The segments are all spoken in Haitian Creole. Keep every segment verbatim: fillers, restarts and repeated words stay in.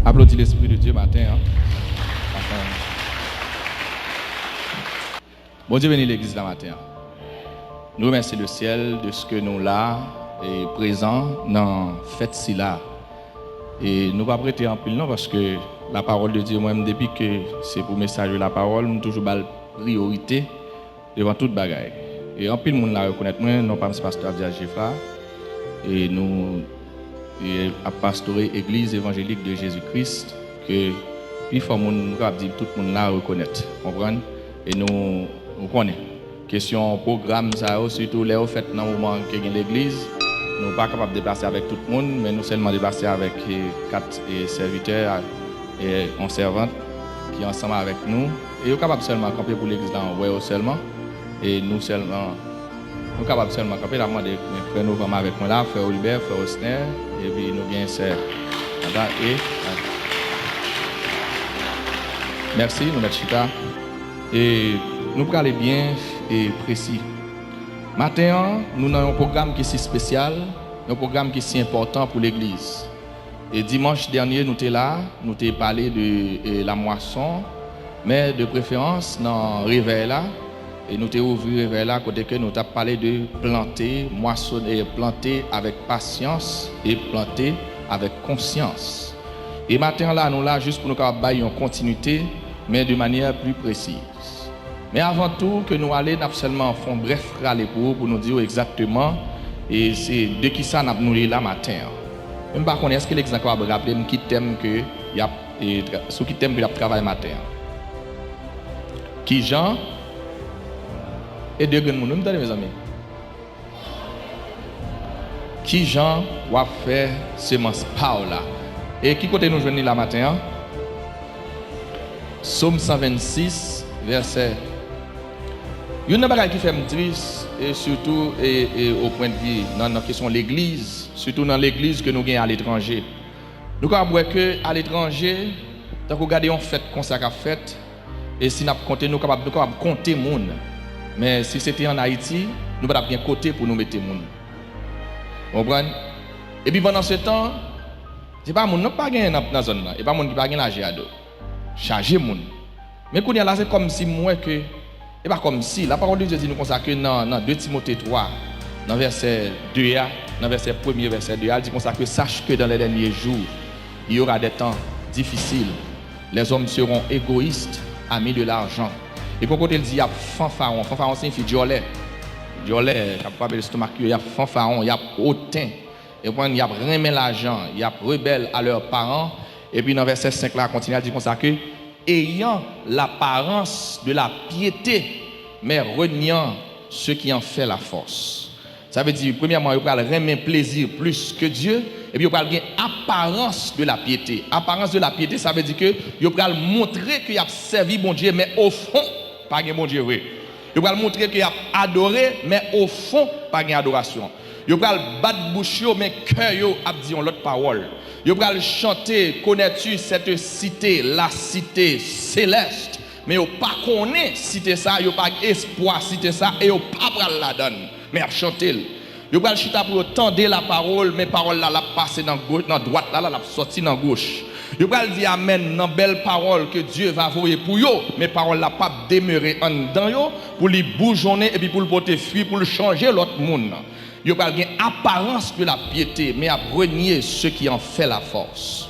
Aplodi Lespri de Dye maten an. Maten an. Bondye beni legliz la maten an. Nou remèsye le syèl de ce que nou la e prezan nan fèt sila. E nou p ap rete anpil non, paske la parole de Dieu, mwen menm, depi ke se pou mesaj de la parole, m toujou ba l priyorite devan tout bagay. E anpil moun la rekonèt mwen, non pa m se pastè Abdias Geffrard. E nou e ap pastore Église Évangélique de Jésus-Christ, ke pifò moun, m kapab di tout moun la rekonèt, konprann? E nou, nou konnen. Kesyon pwogram sa yo, sitou lè yo fèt nan moman ke gen legliz, nou pa kapab deplase avèk tout moun, men nou sèlman deplase avèk, e, kat, e, sèvitè, a, e, yon sèvant ki ansanm avèk nou. E yo kapab sèlman kanpe pou legliz la, wè yo sèlman. E nou sèlman, nou kapab sèlman kanpe. N ap mande frè Novanm avèk mwen la, frè Wilbert, frè Osner, epi nou gen sè Nada e Mèsi, nou mèt chita. E nou prale byen e presi. Maten an, nou nan yon pwogram ki si espesyal, yon pwogram ki si enpòtan pou legliz. E dimanch dènye, nou te la, nou te pale de, e, lamwason, men de preferans nan revèy la, e nou te ouvri revèy la kote ke nou t ap pale de plante, mwasone, plante avèk pasyans e plante avèk konsyans. E maten an la, nou la jis pou nou kapab bay yon kontinite, men de manyè pli presiz. Men avan tou ke nou ale, n ap sèlman fè yon brèf rale pou ou, pou nou di w egzakteman, e se de kisa n ap, nou ye la maten an. Men m pa konnen, èske legliz la kapab raple m ki tèm ke y ap, e, tra-, sou ki tèm ke y ap travay maten an? Kijan? E de grenn moun wi m tande, mezanmi. Kijan w ap fè semans pa w la? E ki kote nou jwenn li la maten an? Sòm san vennsis, vèsè. Youn nan bagay ki fè m tris, e sitou, e, e, o pwen de vi nan, nan kesyon legliz, sitou nan legliz ke nou gen aletranje. Nou kapab wè ke aletranje, tankou gade yon fèt konsa k ap fèt, e si n ap konte, nou kapab, nou kapab konte moun. Men si se te ann Ayiti, nou pa t ap gen kote pou nou mete moun. Ou konprann? Epi pandan se tan, se pa moun non k pa genyen nan, nan zòn nan, e pa moun ki pa gen laje a do. Chaje moun. Men kounye a la, se kòmsi m wè ke, e pa kòmsi, la parole de Dieu di nou konsa ke nan, nan de Timote twa, nan vèsè de a, nan vèsè premye, vèsè de a, li di konsa ke, sache que dans les derniers jours, il y aura des temps difficiles. Les hommes seront égoïstes, amis de l'argent. Epi yon kote l di y ap fanfaron. Fanfaron siyifi dyòlè. Dyòlè, k ap frape lestomak yo, y ap fanfaron, y ap oten. Ou konprann, y ap renmen lajan, y ap rebelles à leurs parents. Epi nan vèsè senk la, kontinye al di konsa ke, ayant l'apparence de la piété, mais reniant ce qui en fait la force. Sa vle di, premyèman, yo pral renmen plezi plis ke Dye, epi yo pral gen aparans de la pyete. Aparans de la pyete, sa vle di ke yo pral montre ke y ap sèvi Bondye, men ofon, pa gen Bondye vre. Yo pral montre ke y ap adore, men ofon, pa gen adorasyon. Yo pral bat bouch yo, men kè yo ap di yon lòt pawòl. Yo pral chante, connais-tu cette cité, la cité céleste? Men yo pa konnen site sa, yo pa gen espwa site sa, e yo pa pral ladan l, men y ap chante l. Yo pral chita pou yo tande lapawòl, men pawòl la, l ap pase nan go-, nan dwat la, la, l ap sòti nan goch. Yo pral di amèn nan bèl pawòl ke Dye va voye pou yo, men pawòl la p ap demere anndan yo, pou li boujonnen epi pou l pote fwi, pou l chanje lòt moun. Yo pral gen aparans de la pyete, men y ap renye ce qui en fait la force.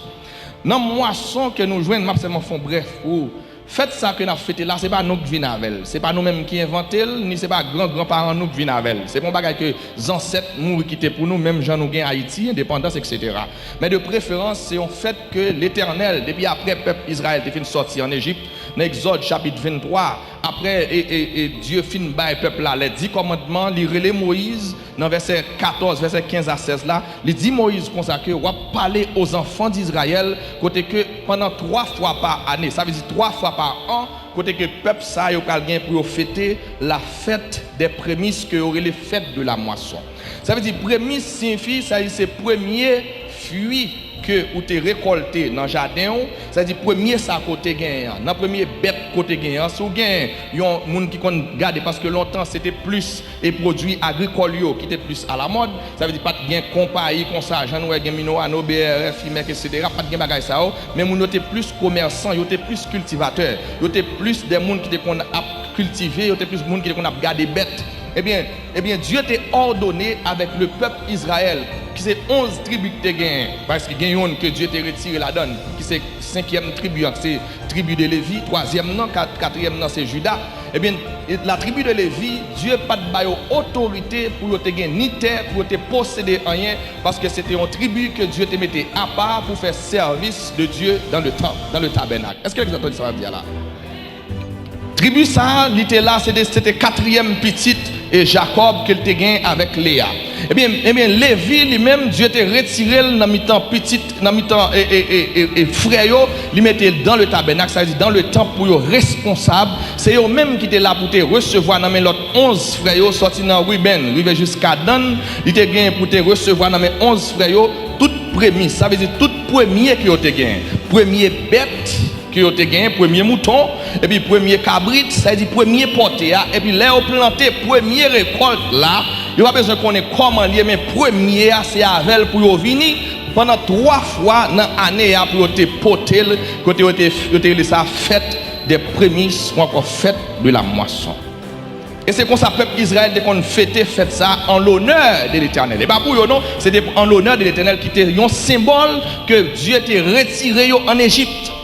Nan mwason ke nou jwenn, m ap sèlman fè yon brèf pou ou. Fèt sa ke n ap fete la, se pa nou k vin avè l. Se pa nou menm ki envante l, ni se pa gran gran paran nou k vin avè l. Se pa yon bagay ke zansèt mouri kite pou nou, menm jan nou gen Ayiti, endepandans, etsetera. Men de preferans, se yon fèt ke Letènèl, depi aprè pèp Izrayèl te fin sòti ann Ejip, nan Egzòd chapit venntwa, aprè, e, e, e, Dye fin bay pèp la lè di kòmandman, li rele Moyiz, nan vèsè katòz, vèsè kenz a sèz la, li di Moyiz konsa ke, w ap pale aux enfants d'Israël, kote ke pandan twa fwa pa ane, sa vle di twa fwa pa an, kote ke pèp sa yo pral gen pou yo fete la fête des prémices ke yo rele fèt de la mwason. Sa vle di premis siyifi, sa vle di se premye fwi ke ou te rekòlte nan jaden w, sa vle di premye sa ke w te genyen an, nan premye bèt kote gen an. Si w gen yon moun ki konn gade, paske lontan se te plis e pwodui agrikòl yo ki te plis alamòd, sa vle di pa t gen konpayi konsa, jan nou wè gen Minorano, B R F, Imec, etsetera, pa t gen bagay sa yo, men moun yo te plis komèsan, yo te plis kiltivatè, yo te plis de moun ki te konn ap kiltive, yo te plis moun ki te konn ap gade bèt. Ebyen, ebyen, Dye te òdone avèk le pèp Izrayèl, ki se onz tribi ki te genyen, paske gen youn ke Dye te retire ladan l, ki se senkyèm tribi an, ki se tribi de Levi, twazyèm nan, kat-, katriyèm nan se Jida. Ebyen, la tribi de Levi, Dye pa t ba yo otorite pou yo te gen ni tè, pou yo te posede anyen, paske se te yon tribi ke Dye te mete apa pou fè sèvis de Dye dans le temple, dans le tabernacle. Èske legliz ap tande sa m ap di a la? Tribi sa a, li te la, se te, se te katriyèm pitit e Jakòb ke l te gen avèk Leya. Ebyen, ebyen, Levi li menm, Dye te retire l nan mitan pitit, nan mitan e, e, e, e, e frè yo, li mete l dans le tabernacle, sa vle di dans le temple pou yo responsab. Se yo menm ki te la pou te resevwa nan men lòt onz frè yo, sòti nan Ribenn rive jiska Dann, li te gen pou te resevwa nan men onz frè yo tout premis, sa vle di tout premye ke yo te gen, premye bèt, ke yo te genyen, premye mouton, epi premye kabrit, sa vle di premye pòte a, epi lè yo plante premye rekòlt la, yo pa bezwen konnen kòman l ye, men premye a, se avè l pou yo vini pandan twa fwa nan ane a pou yo te pote l, kote yo te, yo te rele sa fèt dè premis ou ankò fèt de la mwason. E se konsa pèp Izrayèl te konn fete fèt sa a en l'honneur de l'Éternel. E pa pou yo non, se te en l'honneur de l'Éternel ki te yon senbòl ke Dye te retire yo ann Ejip.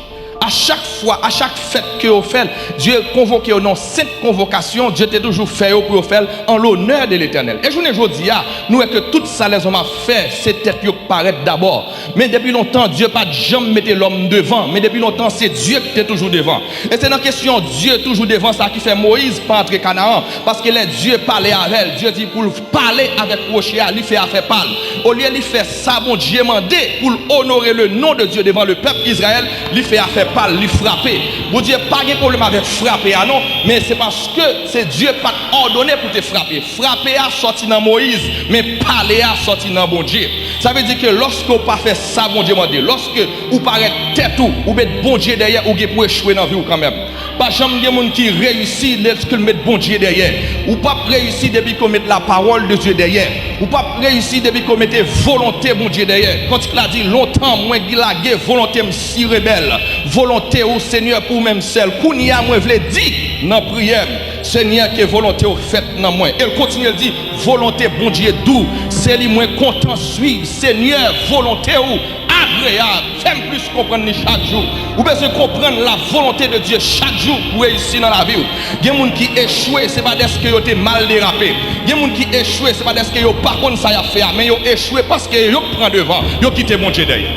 A chak fwa, a chak fèt ke yo fè l, Dye konvoke yo nan sent konvokasyon, Dye te toujou fè yo pou yo fè l en l'honneur de l'Éternel. E jounen jodi a, nou wè ke tout sa lèzòm ap fè, se tèt yo k parèt dabò. Men depi lontan, Dye pa t janm mete lòm devan, men depi lontan, se Dye ki te toujou devan. E se nan kesyon Dye toujou devan sa ki fè Moyiz pa antre Kanaran, paske lè Dye pale avè l, Dye di pou l pale avèk woche a, li fè afè pa l. Olye li fè sa Bondye mande pou l onore le non de Dye devan le pèp Izrayèl, li fè afè pa l, li frape. Bondye pa gen pwoblèm avèk frape a non, men se paske se Dye pa t òdone pou te frape. Frape a sòti nan Moyiz, men pale a sòti nan Bondye. Sa vle di ke lòske w pa fè sa Bondye mande, lòske ou parèt tèt ou, ou met Bondye dèyè, ou gen pou echwe nan vi w kanmenm. Pa janm gen moun ki reyisi lèske l met Bondye dèyè. Ou p ap reyisi depi ke w met la parole de Dieu dèyè. Ou p ap reyisi depi ke w mete volonte Bondye dèyè. Kantik la di, lontan mwen lage volonte m si rebèl. Volonte w, Senyè, pou w menm sèl. Kounye a, mwen vle di nan priyè m, Senyè, ke volonte w fèt nan mwen. E l kontinye, l di, volonte Bondye dou, se li mwen kontan suiv. Senyè, volonte w agreyab. Fè m plis konprann li chak jou. Ou bezwen konprann la volonte de Dye chak jou pou reyisi nan lavi w. Gen moun ki echwe, se pa dèske yo te mal derape. Gen moun ki echwe, se pa dèske yo pa konn sa y ap fè a, men yo echwe paske yo k pran devan, yo kite Bondye dèyè.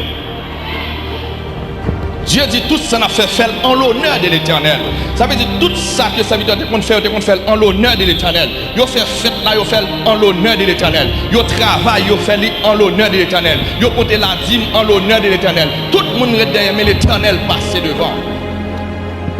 Dye di tout sa n ap fè, fè l an lonè de Letènèl. Sa vle di tout sa ke sèvitè yo te konn fè, yo te konn fè l an lonè de Letènèl. Yo fè fèt la, yo fè l an lonè de Letènèl. Yo travay, yo fè li an lonè de Letènèl. Yo pote ladim an lonè de Letènèl. Tout moun ret dèyè, men Letènèl pase devan.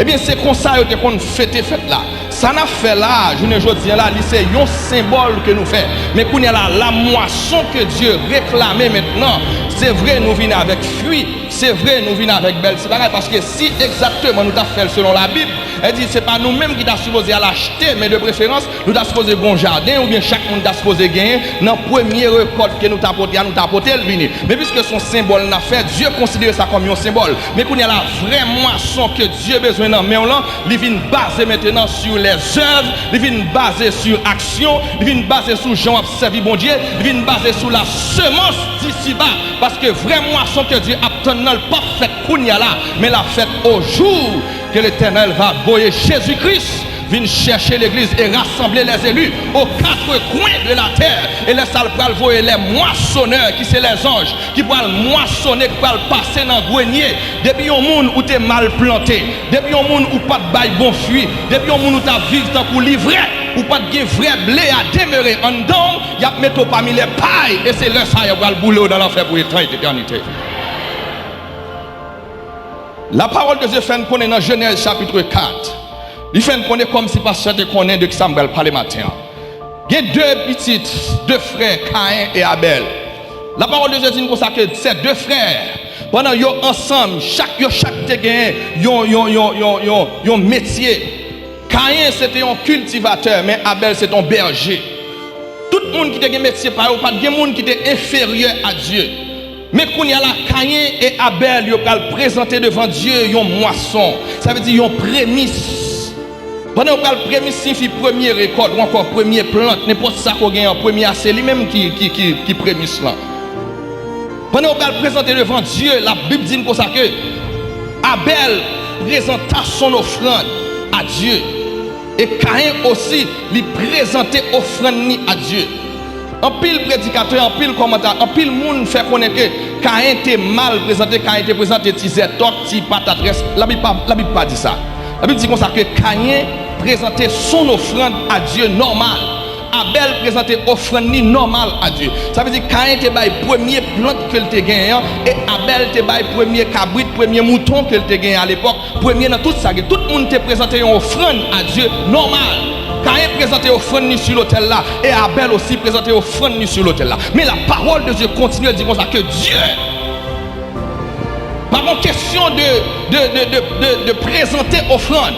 Ebyen, se konsa yo te konn fete fèt la. Sa n ap fè la a, jounen jodi a la, li se yon senbòl ke nou fè. Men kounye a la, lamwason ke Dye reklame mentnan, se vre nou vin avèk fwi, se vre nou vin avèk bèl ti bagay, paske si egzakteman nou ta fè l selon Labib, e di se pa nou menm ki ta sipoze al achte, men de preferans, nou ta sipoze gen yon jaden, oubyen chak moun ta sipoze genyen, nan premye rekòt ke nou ta pote a, nou ta pote l vini. Men piske se yon senbòl n ap fè, Dye konsidere sa kòm yon senbòl. Men kounye a la, vrè mwason ke Dye bezwen nan men w lan, li vin baze mentnan sou lèzèv, li vin baze sou aksyon, li vin baze sou jan w ap sèvi Bondye, li vin baze sou la semans disiba. Paske vrè mwason ke Dye ap tann nan, l p ap fèt kounye a la, men l ap fèt au jour que l'Éternel va voyer Jésus-Christ vin chèche legliz e rasanble les élus aux quatre coins de la terre. E lè sa a, l pral voye les moissonneurs, ki se lèzanj, ki pral mwasonnen, ki pral pase nan grenye. Depi yon moun ou te mal plante, depi yon moun ou pa t bay bon fwi, depi yon moun ou t ap viv tankou livrè, ou pa t gen vrè ble a demere anndan w, y ap mete w pami lè pay, e se lè sa a yo pral boule w nan lanfè pou etan et etènite. La parole de Dieu fè n konnen nan Jenèz chapit kat, li fè n konnen kòmsi pastè te konnen de kisa m pral pale maten an. Gen de pitit, de frè, Kayen e Abèl. La parole de Dieu di n konsa ke ces deux frères, Pandan yo ansanm, chak, yo chak te genyen yon, yon, yon, yon, yon, yon metye. Kayen se te yon kiltivatè, men Abèl se te yon bèje. Tout moun ki te gen metye pa yo, pa t gen moun ki te enferyè a Dye. Men kounye a la, Kayen e Abèl, yo pral prezante devan Dye yon mwason. Sa vle di yon premis. Pandan yo pral, premis siyifi premye rekòt ou ankò premye plant, nenpòt sa ke w genyen an premye a, se li menm ki, ki, ki, ki premis lan. Pandan yo pral prezante devan Dye, Labib di n konsa ke Abèl prezanta son ofrann a Dye. E Kayen osi, li prezante ofrann li a Dye. Anpil predikatè, anpil kòmanta, anpil moun fè konnen ke Kayen te mal prezante, Kayen te prezante ti zètòk, ti patat rès. Labib pa, Labib pa di sa. Labib di konsa ke Kayen prezante son ofrann a Dye nòmal. Abèl prezante ofrann li nòmal a Dye. Sa vle di Kayen te bay premye plant ke l te genyen an, e Abèl te bay premye kabrit, premye mouton ke l te genyen alepòk, premye nan tout sa gen. Tout moun te prezante yon ofrann a Dye nòmal. Kayen prezante ofrann li sou lotèl la, e Abèl osi prezante ofrann li sou lotèl la. Men la parole de Dieu kontinye di konsa ke Dye, pa gon kesyon de, de, de, de, de, de prezante ofrann.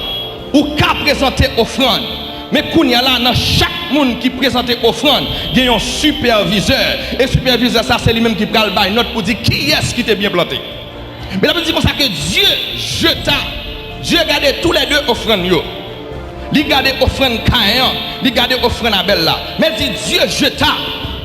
Ou ka prezante ofrann. Men kounye a la, nan chak moun ki prezante ofrann, gen yon sipèvizè. E sipèvizè sa, se li menm ki pral bay nòt pou di kiyès ki te byen plante. Men Labib di konsa ke Dieu jeta, Dye gade toulède ofrann yo. Li gade ofrann Kayen an, li gade ofrann Abèl la. Men di, Dieu jeta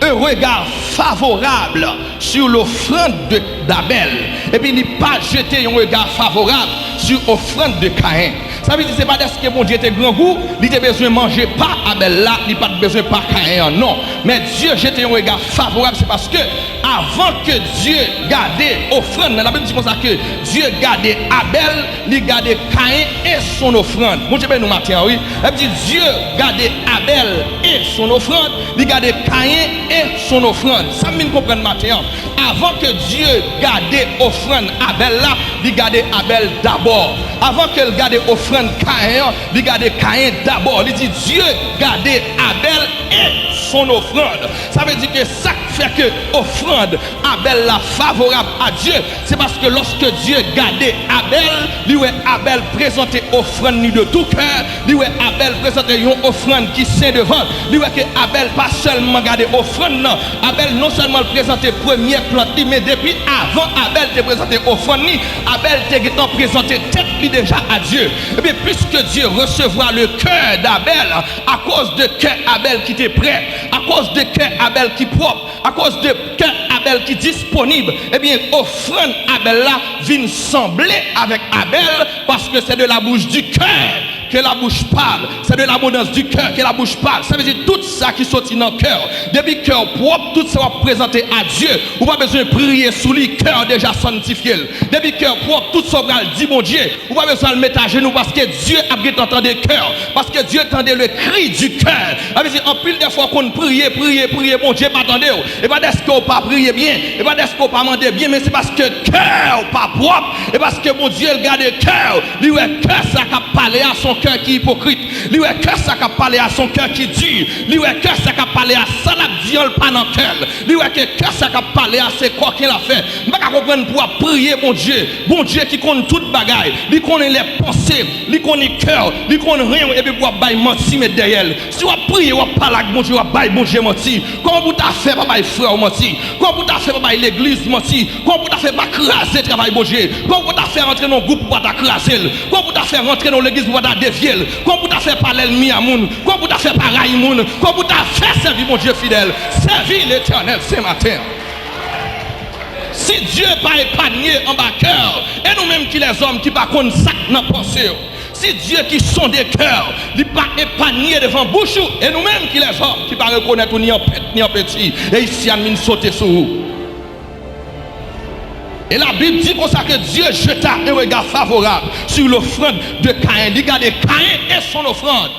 un regard favorable sur l'offrande de, d'Abel. Epi li pa jete yon rega favorab sur ofrann de Kayen. Sa vle di se pa dèske Bondye te grangou, li te bezwen manje pa Abèl la, li pa t bezwen pa Kayen an, non. Men Dye jete yon rega favorab, se paske avan ke Dye gade ofrann nan, Labib di konsa ke Dye gade Abèl, li gade Kayen e son ofrann. Bondye beni nou maten an, wi. Labib di, Dye gade Abèl e son ofrann, li gade Kayen e son ofrann. Sa m vin konprann maten an, avan ke Dye gade ofrann Abèl la, li gade Abèl dabò. Avan ke l gade ofrann Kayen an, li gade Kayen dabò. Li di, Dye gade Abèl e son ofrann. Sa vle di ke sa k fè ke ofrann Abèl la favorab a Dye, se paske lòske Dye gade Abèl, li wè Abèl prezante ofrann li de tou kè, li wè Abèl prezante yon ofrann ki sen devan l, li wè ke Abèl pa sèlman gade ofrann nan, Abèl non sèlman l prezante premye plant li, men depi avan Abèl te prezante ofrann li, Abèl te gentan prezante tèt li deja a Dye. Ebyen, puisque Dieu recevra le cœur d'Abel, akoz de kè Abèl ki te prè, akoz de kè Abèl ki pwòp, akoz de kè Abèl ki disponib, ebyen, ofrann Abèl la vin sanble avèk Abèl, paske c'est de la bouche du cœur que la bouche parle, c'est de l'abondance du cœur que la bouche parle. Sa vle di tout sa ki soti nan kè w. Depi kè w pwòp, tout sa w ap prezante a Dye, ou pa bezwen priye sou li, kè w deja sanntifye l. Depi kè w pwòp, tout sa w pral di Bondye, ou pa bezwen al met ajenou paske Dye ap gentan tande kè w. Paske Dye tande le cri du cœur. Sa vle di anpil de fwa w konn priye, priye, priye, Bondye pa tande w. E pa dèske w pa priye byen, e pa dèske w pa mande byen, men se paske kè w pa pwòp. E paske Bondye l gade kè w, li wè kè sa k ap pale a se yon kè ki ipokrit. Li wè kè sa k ap pale a se yon kè ki di. Li wè kè sa k ap pale a, sa l ap di an, l pa nan kè l. Li wè ke kè sa k ap pale a se kòken l ap fè. M pa ka konprann pou w ap priye Bondye. Bondye ki konn tout bagay. Li konnen lè panse, li konnen kè w, li konn ren w, epi pou w ap bay manti met dèyè l. Si w ap priye, w ap pale ak Bondye, w ap bay Bondye manti. Kòman pou w ta fè pa bay frè w manti? Kòman pou w ta fè pa bay legliz manti? Kòman pou w ta fè pa kraze travay Bondye? Kòman pou w ta fè rantre nan yon gwoup pou w pa ta kraze l? Kòman pou w ta fè rantre nan yon legliz pou w pa ta devye l? Kòman pou w ta fè pa lènmi a moun? Kòman pou w ta fè pa rayi moun? Kòman pou w ta fè sèvi Bondye fidèl? Sèvi Letènèl se maten an. Si Dye pa epanye anba kè w, e nou menm ki lèzòm ki pa konn sa k nan panse w? Si Dye ki sonde kè w, li pa epanye devan bouch ou, e nou menm ki lèzòm ki pa rekonèt ou ni an pent, ni an peti, e Isyàn vin sote sou ou. E Labib di konsa ke Dieu jeta un regard favorable sur l'offrande de Caïn. Li gade Kayen e son ofrann.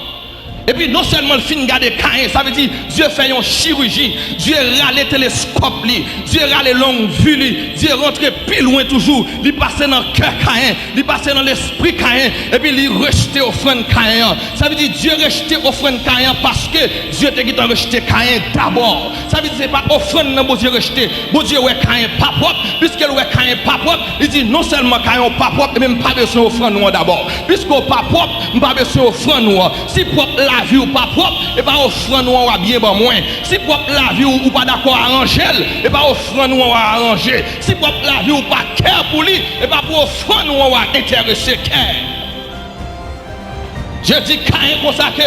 Epi non sèlman l fin gade Kayen, sa vle di Dye fè yon chiriji, Dye rale teleskòp li, Dye rale long vi li, Dye rantre pi lwen toujou, li pase nan kè Kayen, li pase nan lespri Kayen, epi li rejte ofrann Kayen an. Sa vle di Dye rejte ofrann Kayen an paske Dye te gentan rejte Kayen dabò. Sa vle di se pa ofrann nan Bondye rejte. Bondye wè Kayen pa pwòp, piske l wè Kayen pa pwòp, li di non sèlman Kayen w pa pwòp, men m pa bezwen ofrann ou an dabò. Piske w pa pwòp, m pa bezwen ofrann ou an. Si pwòp lavi w pa pwòp, e pa ofrann ou an w a byen ban mwen. Si pwòp lavi w ou pa dakò aranje l, e pa ofrann ou an w a aranje. Si pwòp lavi w pa kè pou li, e pa pou ofrann ou an w a enterese kè. Dye di Kayen konsa ke,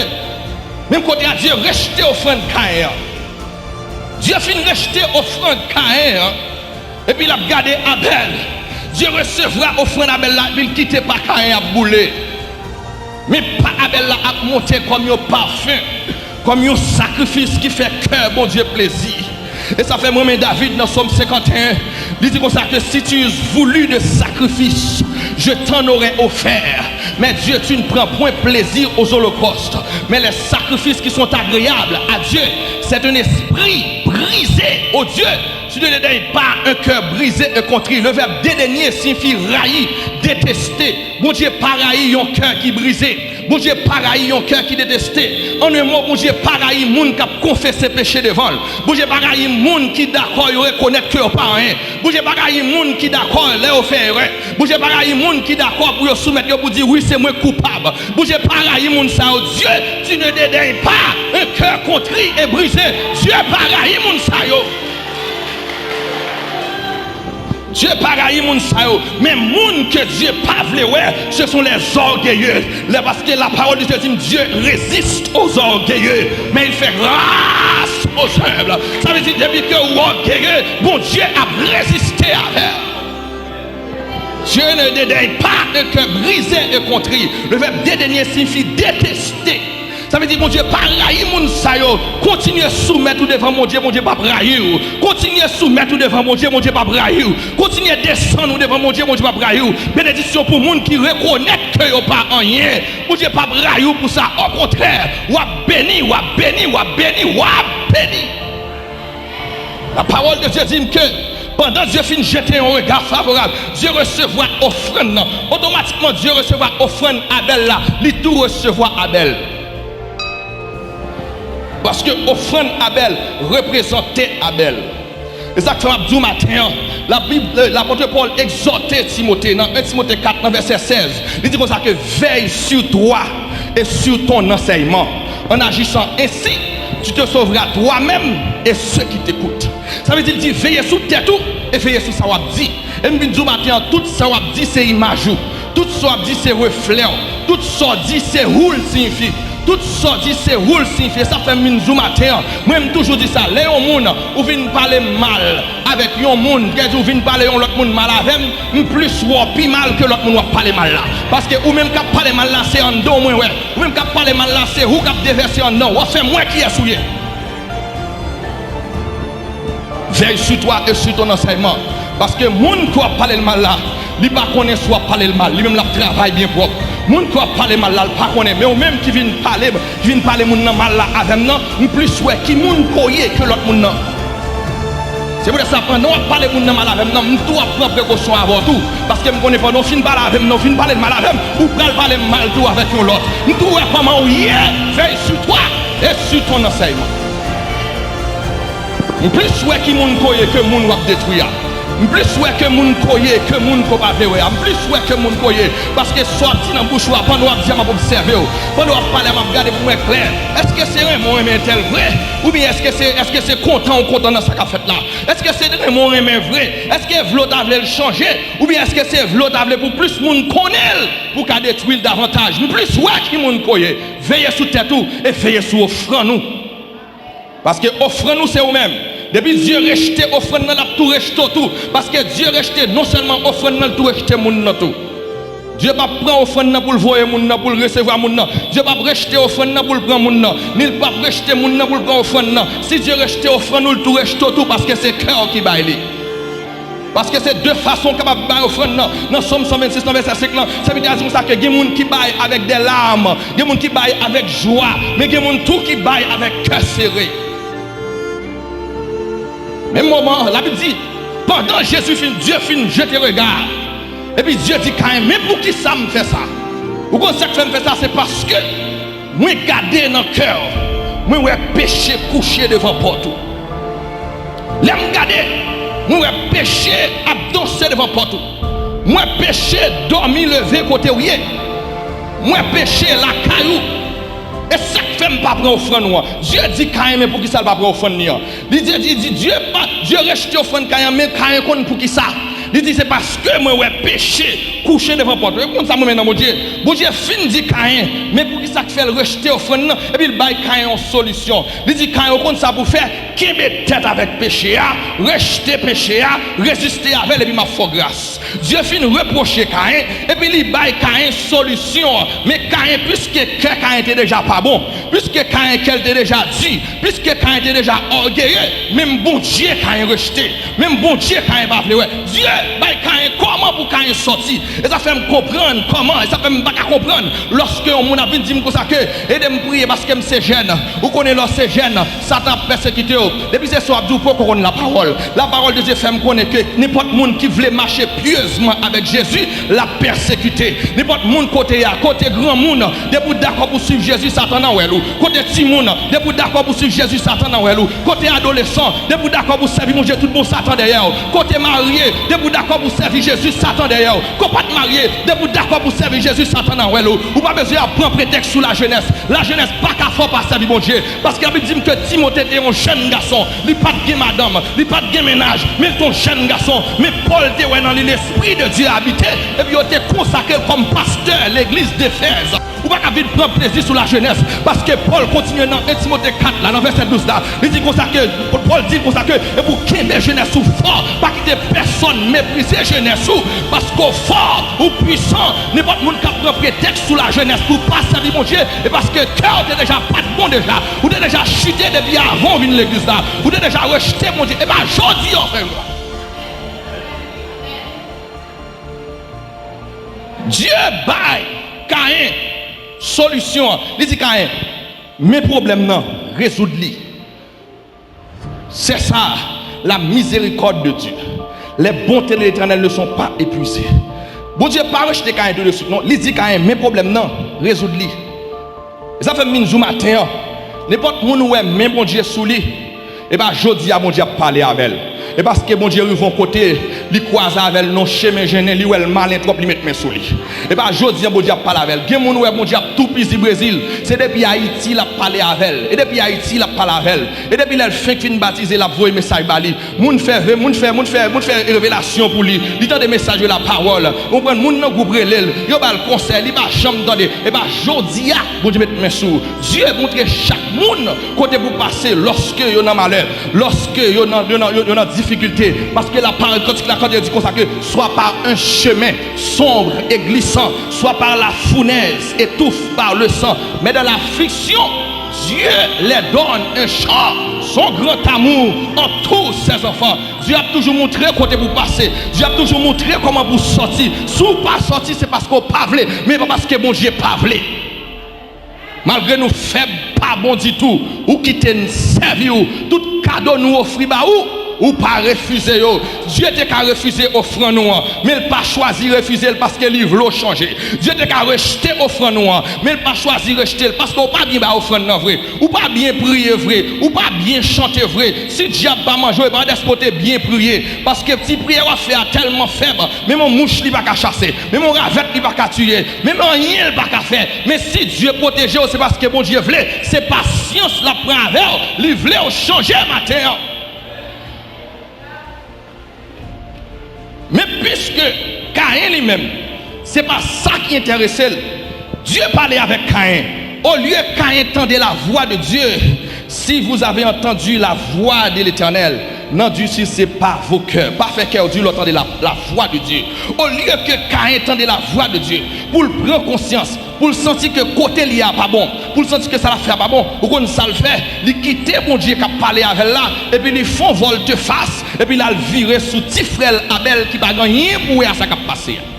menm kote a, Dye rejte ofrann Kayen an. Dye fin rejte ofrann Kayen an, epi l ap gade Abèl. Dye resevwa ofrann Abèl la, epi l kite pa Kayen ap boule. Men pa Abèl la ap monte kòm yon pafen, kòm yon sakrifis ki fè kè Bondye plezi. E sa fè m renmen David nan Sòm senkanteyen. Li di konsa ke si tu eusses voulu de sacrifices, je t'en aurais offert. Mais Dieu, tu ne prends point plaisir aux holocaustes, mais les sacrifices qui sont agréables à Dieu. C'est un esprit brisé, ô Dieu, tu ne dédaignes pas un cœur brisé et contrit. Le verbe dédaigner signifie rayi, détester. Bondye pa rayi yon kè ki brize. Bondye pa rayi yon kè ki deteste. An en mo, Bondye pa rayi moun k ap konfese peche devan l. Bondye pa rayi moun ki dakò yo rekonèt ke yo pa anyen. Bondye pa rayi moun ki dakò lè yo fè erè. Bondye pa rayi moun ki dakò pou yo soumèt yo pou di, wi, se mwen k koupab. Bondye pa rayi moun sa yo. Dieu, tu ne dédaignes pas un cœur contrit et brisé. Dye pa rayi moun sa yo. Dye pa rayi moun sa yo, men moun ke Dye pa vle wè, ce sont les orgueilleux. Lè, paske la parole de Dieu di, Dieu résiste aux orgueilleux, mais il fait grâce aux humbles. Sa vle di, depi ke w ògeye, Bondye ap reziste avè w. Dieu ne dédaigne pas un cœur brisé et contrit. Le verbe dédaigner signifie détester. Sa vle di Bondye pa rayi moun sa yo. Kontinye soumèt ou devan Bondye, Bondye p ap rayi w. Kontinye soumèt ou devan Bondye, Bondye p ap rayi w. Kontinye desann ou devan Bondye, Bondye p ap rayi w. Benediksyon pou moun ki rekonèt ke yo pa anyen. Bondye p ap rayi w pou sa. Okontrè, w ap beni, w ap beni, w ap beni, w ap beni. La parole de Dieu di m ke pandan Dye fin jete yon rega favorab, Dye resevwa ofrann nan. Otomatikman, Dye resevwa ofrann Abèl la. Li tou resevwa Abèl. Paske ofrann Abèl reprezante Abèl. E sa k fè m ap di w maten an, Labib, lapòt Pòl egzòte Timote nan en Timote kat nan vèsè sèz. Li di konsa ke, veille sur toi et sur ton enseignement. En agissant ainsi, tu te sauveras toi-même et ceux qui t'écoutent. Sa vle di, li di, veye sou tèt ou e veye sou sa w ap di. E m vin di w maten an, tout sa w ap di se imaj ou. Tout sa w ap di se reflè w. Tout sa w di se ou l siyifi. Tout sa w di se ou l siyifi. E sa fè m vin di w maten an. Mwen, m toujou di sa. Lè yon moun, ou vin pale m mal avèk yon moun, kè di ou vin pale yon lòt moun mal avè m, m plis wè w pi mal ke lòt moun w ap pale mal la. Paske ou menm k ap pale mal la, se anndan w mwen wè. Ou menm k ap pale mal la, se ou k ap devèse anndan w. W ap fè m wè kiyès ou ye. Veille sur toi et sur ton enseignement. Paske moun ke w ap pale l mal la, li pa konnen si w ap pale l mal. Li menm l ap travay byen pwòp. Moun ke w ap pale mal la, l pa konnen. Men ou menm ki vin pale, ki vin pale moun nan mal la avè m nan, m plis wè ki moun ke w ye ke lòt moun nan. Se poutèt sa, pandan w ap pale moun nan mal avè m nan, m tou ap pran prekosyon avè w tou. Paske m konnen pandan w fin pale avè m nan, w fin pale l mal avè m, ou pral pale m mal tou avèk yon lòt. M tou wè kòman w ye, veille sur toi et sur ton enseignement. M plis wè ki moun ke w ye ke moun w ap detwi a. M plis wè ke moun ke w ye ke moun ke w pa vle wè a. M plis wè ke moun ke w ye. Paske sa w ap di nan bouch ou a, pandan w ap di a, m ap obsève w. Pandan w ap pale a, m ap gade pou m wè klè. Èske se renmen w renmen entèl vre? Oubyen èske se, èske se kontan w kontan nan sa k ap fèt la? Èske se renmen w renmen vre? Èske vle w ta vle l chanje? Oubyen èske se vle w ta vle pou plis moun konnen l, pou w ka detwi l davantaj? M plis wè ki moun ke w ye. Veye sou tèt ou e veye sou ofrann ou. Paske ofrann ou se ou menm. Depi Dye rejte ofrann nan, l ap tou rejte w tou. Paske Dye rejte non sèlman ofrann nan, l tou rejte moun nan tou. Dye p ap pran ofrann nan pou l voye moun nan, pou l resevwa moun nan. Dye p ap rejte ofrann nan pou l pran moun nan. Ni l p ap rejte moun nan pou l pran ofrann nan. Si Dye rejte ofrann ou, l tou rejte w tou, paske se kè w ki bay li. Paske se de fason w kapab bay ofrann nan. Nan Sòm san vennsis, nan vèsè senk lan, sèvitè a di konsa ke gen moun ki bay avèk de larmes, gen moun ki bay avèk jwa, men gen moun tou ki bay avèk kè sere. Menm moman an, Labib di, pandan Jezi fin, Dye fin jete rega, epi Dye di Kayen, men poukisa m fè sa? Ou konn sa k fè m fè sa? Se paske mwen gade nan kè w, mwen wè peche kouche devan pòt ou. Lè m gade, mwen wè peche ap danse devan pòt ou. Mwen peche dòmi leve kote w ye. Mwen peche lakay ou. E sa k fè m pa pran ofrann ou an. Dye di Kayen, men poukisa l pa pran ofrann li an? Li di, di, di, Dye pa, Dye rejte ofrann Kayen an, men Kayen konn poukisa. Li di, se paske mwen wè peche kouche devan pòt ou. E konn sa mwen men nan Bondye. Bondye fin di Kayen, men poukisa k fè l rejte ofrann nan, epi l bay Kayen yon solisyon. Li di Kayen, ou konn sa pou fè, kenbe tèt avèk peche a, rejte peche a, reziste avè l, epi m ap fè w gras. Dye fin repwoche Kayen, epi li bay Kayen solisyon an. Men Kayen, piske kè Kayen te deja pa bon, piske Kayen kè l te deja di, piske Kayen te deja ògeye, menm Bondye Kayen rejte, menm Bondye Kayen pa vle wè. Dye bay Kayen kòman pou Kayen sòti. E sa fè m konprann kòman, e sa fè m pa ka konprann lòske yon moun ap vin di m konsa ke, ede m priye paske m se jèn. Ou konnen lè w se jèn, Satan ap pèsekite w. Depi se sa w ap di, ou poko konn lapawòl. Lapawòl de Dye fè m konnen ke nenpòt moun ki vle mache pyezman avèk Jezi, l ap pèsekite. Nenpòt moun kote y a, kote granmoun, depi w dakò pou suiv Jezi, Satan nan wèl ou. Kote timoun, depi w dakò pou suiv Jezi, Satan nan wèl ou. Kote adolesan, depi w dakò pou sèvi Bondye tout bon, Satan dèyè w. Kote marye, depi w dakò pou sèvi Jezi, Satan dèyè w. Kote w pa t marye, depi w dakò pou sèvi Jezi, Satan nan wèl ou. Ou pa bezwen ap pran pretèks sou lajenès. Lajenès pa ka fè w pa sèvi Bondye. Paske Labib di m ke Timote te yon jèn gason. Li pa t gen madanm, li pa t gen mennaj, men l te yon jèn gason. Men Pòl te wè nan li Lespri de Dye abite, epi yo te konsakre l kòm pastè legliz Defèz. Ou pa ka vin pran plezi sou lajenès, paske Pòl kontinye nan en Timote kat la, nan vèsè douz la, li di konsa ke, Pòl di konsa ke, epi w kenbe jenès ou fò, pa kite pèsonn meprize jenès ou, paske w fò, ou pwisan, nenpòt moun k ap pran pretèks sou lajenès pou w pa sèvi Bondye, e paske kè w te deja pa t bon deja, ou te deja chite depi avan w vin legliz la, ou te deja rejte Bondye, e pa jodi a w fè l. Dye bay Kayen solisyon an. Li di Kayen, men pwoblèm nan, rezoud li. C'est ça, la miséricorde de Dieu. Les bontés de l'Éternel ne sont pas épuisées. Bondye pa rejte Kayen tou de swit, non. Li di Kayen, men pwoblèm nan, rezoud li. E sa fè m vin di w maten an, nenpòt moun ou wè men Bondye sou li, e pa jodi a Bondye ap pale avè l. E paske Bondye rive yon kote, li kwaze avè l nan chemen jennen, li wè l malen twòp, li met men sou li. E pa jodi a Bondye ap pale avè l. Gen moun ou wè Bondye ap toupizi Brezil, se depi Ayiti l ap pale avè l. E depi Ayiti l ap pale avè l. E depi lè l fenk fin batize, l ap voye mesaj ba li. Moun fè ve-, moun fè, moun fè, moun fè revelasyon pou li. Li tande mesaj de lapawòl. Ou konprann, moun nan gwoup rele l. Yo ba l konsèy, li pa janm tande. E pa jodi a, Bondye met men sou ou. Dye montre chak moun kote pou pase lòske yo nan malè, lòske yo nan, yo nan, yo, yo nan difikilte. Paske lapawòl, kantik la, kantik la di konsa ke, soit par un chemin sombre et glissant, soit par la fournaise étouffée par le sang, mais dans l'affliction, Dieu leur donne un char, son grand amour entoure ses enfants. Dye ap toujou montre kote pou pase. Dye ap toujou montre kòman pou sòti. Si w pa sòti, se paske w pa vle, men pa paske Bondye pa vle. Malgre nou fèb, pa bon ditou, ou kite n sèvi w. Tout kado nou ofri ba ou, ou pa refize yo. Dye te ka refize ofrann ou an, men l pa chwazi refize l paske li vle w chanje. Dye te ka rejte ofrann ou an, men l pa chwazi rejte l paske w pa byen bay ofrann nan vre. Ou pa byen priye vre, ou pa byen chante vre. Si dyab pa manje w, e pa dèske w te byen priye. Paske ti priyè w ap fè a tèlman fèb, menm yon mouch li pa ka chase, menm yon ravèt li pa ka tiye, menm anyen l pa ka fè. Men si Dye pwoteje w, se paske Bondye vle. Se pasyans l ap pran avè w. Li vle w chanje maten an. Men piske Kayen li menm, se pa sa ki enterese l, Dye pale avèk Kayen. Au lieu Caïn tende la voix de Dieu, si vous avez entendu la voix de l'Éternel, N'endurcissez pas vos cœurs. Pa fè kè w di lè w tande la, la voix de Dieu. Olye ke Kayen tande la voix de Dieu, pou l pran konsyans, pou l santi ke kote l ye a pa bon, pou l santi ke sa l ap fè a pa bon, ou konn sa l fè? Li kite Bondye k ap pale avè l la, epi li fè yon vòltefas, epi l al vire sou ti frè l Abèl ki pa gen anyen pou wè a sa k ap pase a.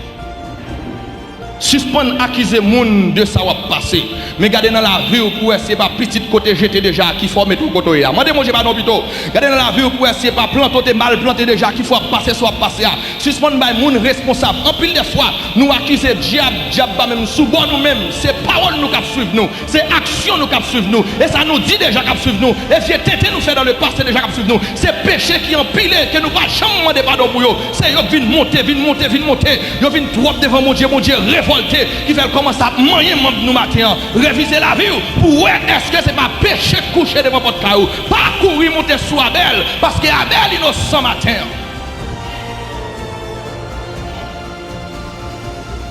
Sispann akize moun de sa w ap pase. Men gade nan lavi w pou w wè si se pa pitit ke w te jete deja a ki fè w mete w kote w ye a. Mande Bondye padon pito. Gade nan lavi w pou w wè si se pa plante w te mal plante deja a ki fè w ap pase sa w ap pase a. Sispann bay moun responsab. Anpil de fwa, nou akize dyab, dyab pa menm sou bò nou menm. Se pawòl nou k ap swiv nou. Se aksyon nou k ap swiv nou. E sa nou di deja k ap swiv nou. E vye tenten nou fè dans le passé deja k ap swiv nou. Se peche ki anpile, ke nou pa janm mande padon pou yo. Se yo k vin monte, vin monte, vin monte. Yo vin twòp devan Bondye. Bondye revòlte, ki fè l kòmanse ap manyen manm nou maten an. Revize lavi w pou w wè èske se pa peche k kouche devan pòt kay ou. Pa kouri monte sou Abèl, paske Abèl inosan maten an.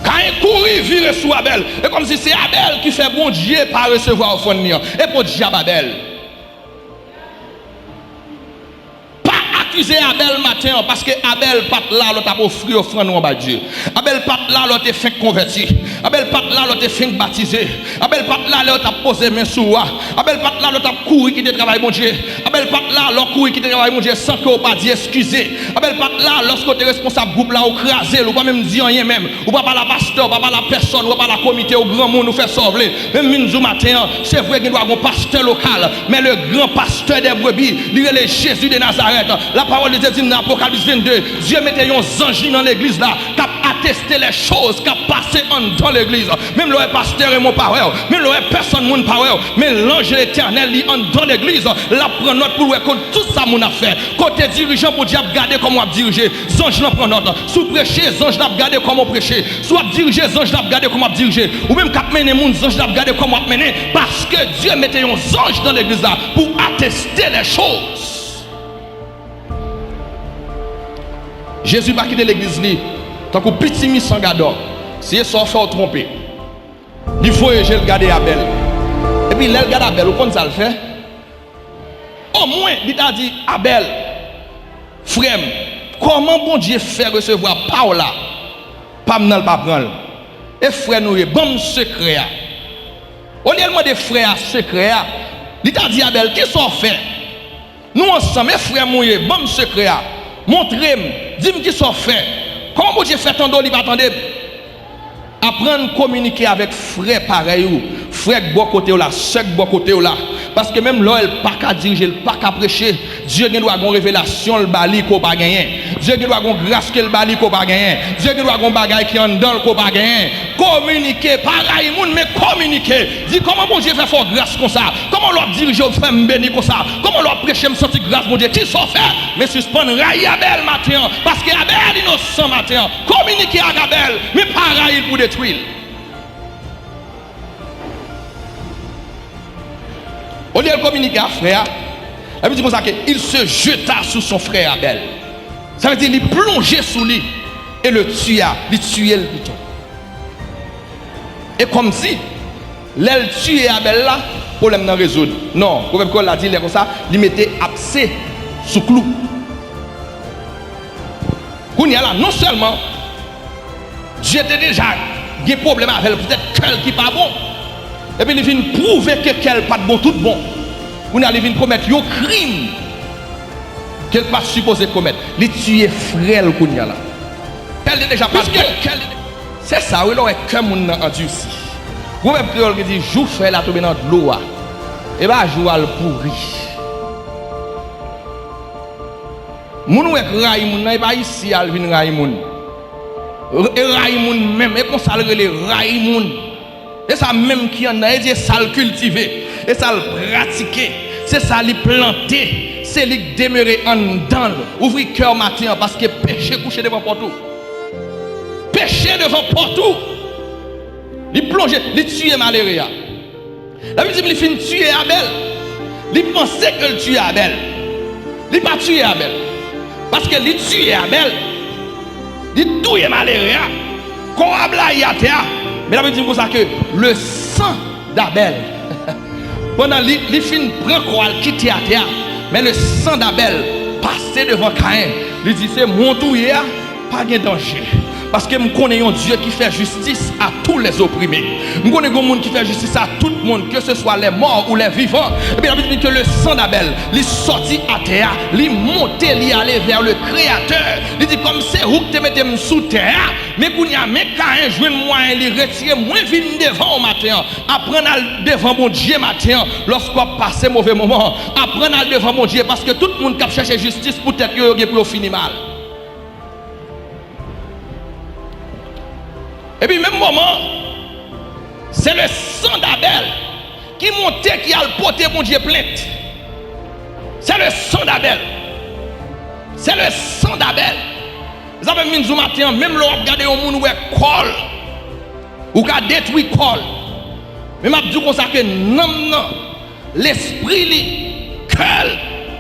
Kayen kouri vire sou Abèl. E kòmsi se Abèl ki fè Bondye pa resevwa ofrann li an. E podyab Abèl. Pa akize Abèl maten an, paske Abèl pa t la lè w t ap ofri ofrann ou an ba Dye. Abèl pa t la lè w te fenk konvèti. Abèl pa t la lè w te fenk batize. Abèl pa t la lè yo t ap poze men sou ou a. Abèl pa t la lè w t ap kouri kite travay Bondye. Abèl pa t la lè w kouri kite travay Bondye san ke w pa di eskize. Abèl pa t la lòske w te responsab gwoup la, ou kraze l, ou pa menm di anyen menm. Ou pa pale a pastè, ou pa pale a pèsòn, ou pa pale a komite, ou granmoun, ou fè sa w vle. Men m vin di w maten an, se vre gen dwa gen yon pastè lokal, men le grand pasteur des brebis, li rele Jezi de Nazarèt. Lapawòl de Dye di m nan Apokalis vennde, Dye mete yon zanj li nan legliz la k ap ateste lè choz k ap pase anndan legliz. Menm lè w wè pastè Raymond pa wè w, menm lè w wè pèsòn moun pa wè w, men lanj Letènèl li anndan legliz, l ap pran nòt pou l wè kont tout sa moun ap fè. Kote dirijan Bondye ap gade kòman w ap dirije, zanj lan pran nòt. Si w preche, zanj la ap gade kòman w preche. Si w ap dirije, zanj la ap gade kòman w ap dirije. Ou menm k ap mennen moun, zanj la ap gade kòman w ap mennen, paske Dye mete yon zanj nan legliz la pou ateste lè choz. Jezi pa kite legliz li tankou pitimi san gadò. Si se sa w fè, w twonpe. Li voye je l gade Abèl. Epi lè l gade Abèl, ou konn sa l fè? Omwen, li ta di, Abèl, frè m, kòman Bondye fè resevwa pa w la, pa m nan l pa pran l? E frè nou ye, ban m sekrè a. Olye l mande frè a sekrè a, li ta di Abèl, kisa w fè? Nou ansanm, e frè m ou ye, ban m sekrè a. Montre m, di m kisa w fè. Kòman Bondye fè tande w, li pa tande m? Aprann kominike avèk frè parèy ou, frè k bò kote w la, sè k bò kote w la. Paske menm lè w wè l pa ka dirije, l pa ka preche, Dye gen dwa gen yon revelasyon l ba li ke w pa genyen. Dye gen dwa gen yon gras ke l ba li ke w pa genyen. Dye gen dwa gen yon bagay ki anndan l ke w pa genyen. Kominike, pa rayi moun, men kominike. Di kòman Bondye fè fè w gras konsa. Kòman lè w ap dirije w fè m beni konsa. Kòman lè w ap preche m santi gras Bondye. Kisa w fè? Men sispann rayi Abèl maten an. Paske Abèl inosan maten an. Kominike ak Abèl, men pa rayi l pou detwi l. Olye l kominike ak frè a, Labib di konsa ke il se jeta sur son frère Abel. Sa vle di li plonje sou li e le tua, li tiye l pito. E kòmsi lè l tiye Abèl la, pwoblèm nan rezoud. Non, pwovèb kreyòl la di lè konsa, li mete apse sou klou. Kounye a la, non sèlman Dye te deja gen pwoblèm avè l poutèt kè l ki pa bon, epi li vin pwouve ke kè l pa t bon tout bon. Kounye a, li vin komèt yon krim ke l pa t sipoze komèt. Li tiye frè l kounye a la. Kè l te deja pa t bon. Piske kè l te Se sa wi, lè w wè kè moun nan andisi. Pwovèb kreyòl ki di, jou fèy la tonbe nan dlo a, e pa jou a l pouri. Moun ou wè k rayi moun nan, e pa isi a l vin rayi moun. E rayi moun menm, e konsa l rele, rayi moun. E sa menm ki anndan, e di e sa l kiltive, e sa l pratike, se sa li plante, se li k demere anndan l. Ouvri kè w maten an, paske peche kouche devan pòt ou. Peche devan pòt ou. Li plonje, li tiye malere a. Labib di m li fin tiye Abèl. Li panse ke l tiye Abèl. Li pa tiye Abèl. Paske li tiye Abèl. Li touye malere a. Kò a blayi atè a. Men Labib di m konsa ke le sang d'Abel. Pandan li, li fin pran kò a l kite atè a. Men le sang d'Abel pase devan Kayen, li di, "Se mwen w touye a, pa gen danje. Paske m konnen yon Dye ki fè jistis à tous les opprimés. M konnen gen yon moun ki fè jistis a tout moun, que ce soit les morts ou les vivants." Epi Labib di ke le sang d'Abel, li sòti atè a, li monte, li ale vers le Créateur. Li di, "Kòm se ou ki te mete m sou tè a, men kounye a, men Kayen jwenn mwayen li retire mwen vin devan w maten an." Aprann al devan Bondye maten an, lòske w ap pase move moman. Aprann al devan Bondye, paske tout moun k ap chèche jistis pou tèt yo, yo gen pou yo fini mal. Epi menm moman, se le sang d'Abel ki monte, ki al pote Bondye plent. Se le sang d'Abel. Se le sang d'Abel. Sa fè m vin di w maten an, menm lè w ap gade yon moun, ou wè kò l, ou ka detwi kò l. Men m ap di w konsa ke nanm nan, lespri li, kè l,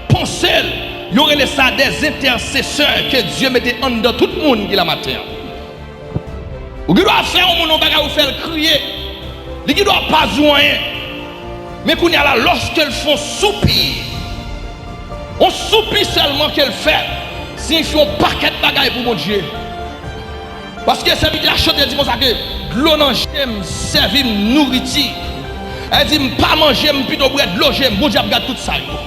panse l, yo rele sa des intercesseurs ke Dye mete anndan tout moun ki la maten an. Ou gen dwa fè yon moun yon bagay, ou fè l kriye. Li gen dwa pa di w anyen. Men kounye a la, lòske l fè yon soupi, yon soupi sèlman ke l fè, siyifye yon pakèt bagay pou Bondye. Paske sèvitè a chante di konsa ke dlo nan je m sèvi m nouriti. Li di, "M pa manje, m pito bwè dlo je m." Bondye ap gade tout sa yo.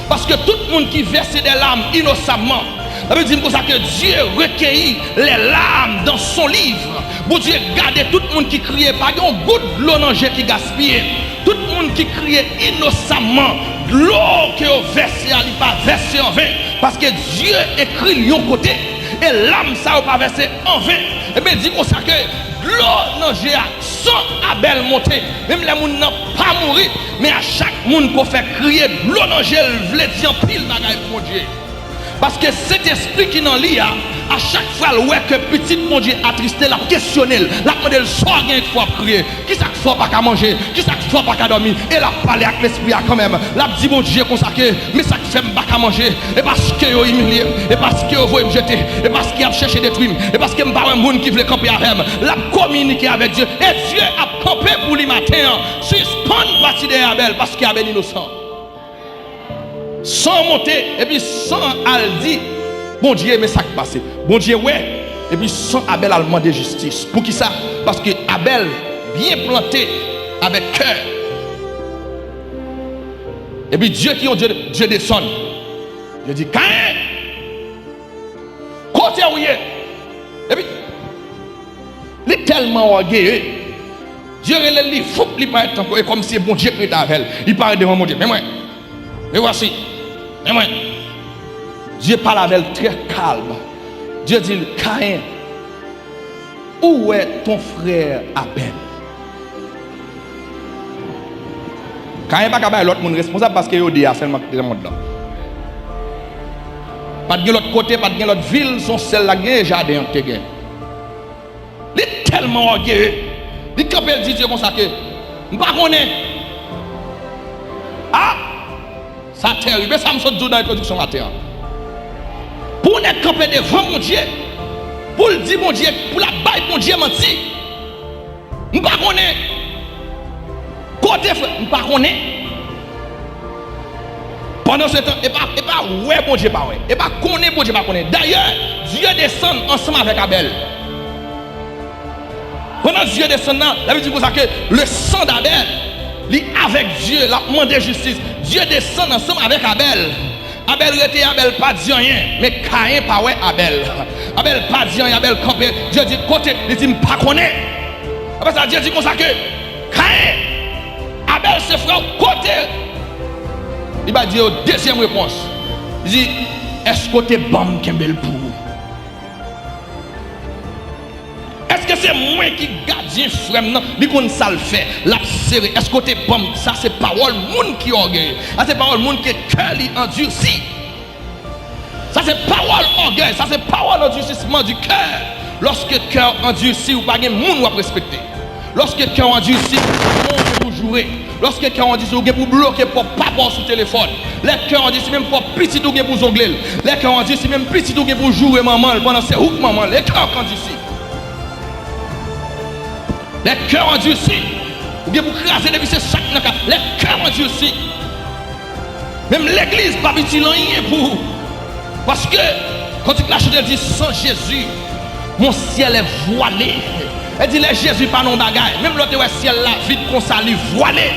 Paske tout moun ki vèse des larmes innocemment, Labib di m konsa ke Dye rekeyi les larmes dans son livre. Bondye gade tout moun ki kriye, pa gen yon gout dlo nan je ki gaspiye. Tout moun ki kriye inosamman, dlo ke yo vèse a, li pa vèse anven, paske Dye ekri l yon kote, e lam sa yo pa vèse anven. Ebyen, di konsa ke dlo nan je a, san Abèl monte, menm lè moun nan pa mouri, men a chak moun ke w fè kriye, dlo nan je l vle di anpil bagay pou Bondye. Paske Sentespri ki nan li a, a chak fwa l wè ke pitit Bondye atriste, l ap kesyone l, l ap mande l, "Sa w genyen k fè w ap kriye? Kisa k fè w pa ka manje? Kisa k fè w pa ka dòmi?" E l ap pale ak lespri a kanmenm. L ap di Bondye konsa ke, "Men sa k fè m pa ka manje, e paske yo imilye m, e paske yo voye m jete, e paske y ap chèche detwi m, e paske m pa wè moun ki vle kanpe avè m." L ap kominike avèk Dye, e Dye ap kanpe pou li maten an. Sispann pati dèyè Abèl, paske Abèl inosan. San monte, epi san al di Bondye, "Men sa k pase." Bondye wè, epi san Abèl al mande jistis. Poukisa? Paske Abèl byen plante avèk kè. Epi Dye ki yon Dye, Dye desann. Dye di, "Kayen, kote w ye?" Epi li tèlman ògeye, Dye rele l, li foup, li parèt tankou, e kòmsi se Bondye k rete avè l. Li parèt devan Bondye. "Men mwen. Me voici. Men mwen." Dye pale avè l trè kalm. Dye di l, "Kayen, ou wè ton frè Abèl?" Kayen pa ka bay lòt moun responsab paske yo de a sèlman ki te nan mond lan. Pa t gen lòt kote, pa t gen lòt vil, se yon sèl la k gen, e jaden an k te gen. Li tèlman ògeye, li kanpe, l di Dye konsa ke, "M pa konnen." A! Sa terib. E sa m sot di w nan entwodiksyon maten an. Pou yon nèg kanpe devan Bondye, pou l di Bondye, pou l ap bay Bondye manti, "M pa konnen. Kote frè?" M pa konnen. Pandan se tan, e pa, e pa wè Bondye pa wè. E pa konnen Bondye pa konnen. Dayè, Dye desann ansanm avèk Abèl. Pandan Dye desann nan, Labib di konsa ke le sang d'Abel, li avèk Dye, l ap mande jistis. Dye desann ansanm avèk Abèl. Abèl rete, Abèl pa di anyen, men Kayen pa wè Abèl. Abèl pa di anyen, Abèl kanpe. Dye di, "Kote?" Li di, "M pa konnen." Apre sa, Dye di konsa ke, "Kayen, Abèl se frè w, kote?" Li ba Dye yon dezyèm repons. Li di, "Èske w te ban m kenbe l pou ou?" Èske se mwen ki gadyen frè m nan? Li konn sa l fè. L ap sere. Èske w te ban m? Sa se pawòl moun ki ògeye. Sa se pawòl moun ke kè li andisi. Sa se pawòl ògèy. Sa se pawòl andisisman di kè. Lòske kè w andisi, ou pa gen moun w ap respekte. Lòske kè w andisi, ou gen pou joure. Lòske kè w andisi, ou gen pou bloke pwòp papa w sou telefòn. Lè kè w andisi, menm pwòp pitit ou gen pou zongle l. Lè kè w andisi, menm pitit ou gen pou joure manman l pandan se ou k manman l. E kè w k andisi. Lè kè w andisi, ou gen pou kraze depi se chak nan kat. Lè kè w andisi, menm legliz p ap itil anyen pou ou. Paske, kantik la chante di, Sans Jésus, mon ciel est voilé. Li di, lè Jezi pa nan yon bagay, menm lè w te wè syèl la vid konsa, li vwale.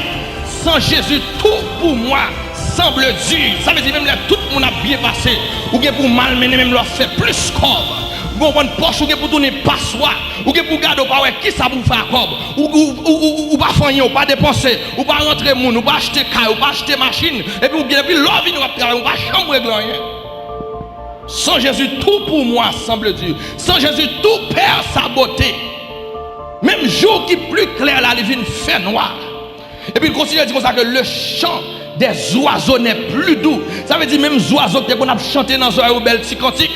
Sans Jésus, tout pour moi semble dur. Sa vle di, menm lè tout moun ap byen pase, ou gen pou w malmennen, menm lè w ap fè plis kòb. Ou konprann, pòch ou gen pou tounen paswa. Ou gen pou gade, ou pa wè kisa pou w fè ak kòb. Ou, ou, ou, ou, ou pa fè anyen, ou pa depanse, ou pa rantre moun, ou pa achte kay, ou pa achte machin. Epi ou gen, epi lè w vini w ap travay, ou pa janm regle anyen. Sans Jésus, tout pour moi semble dur. Sans Jésus, tout perd sa beauté. Menm jou ki pli klè la, li vin fè nwa. Epi l kontinye di konsa ke le chant des oiseaux n'est plus doux. Sa vle di menm zwazo ki te konn ap chante nan zòrèy ou bèl ti kantik,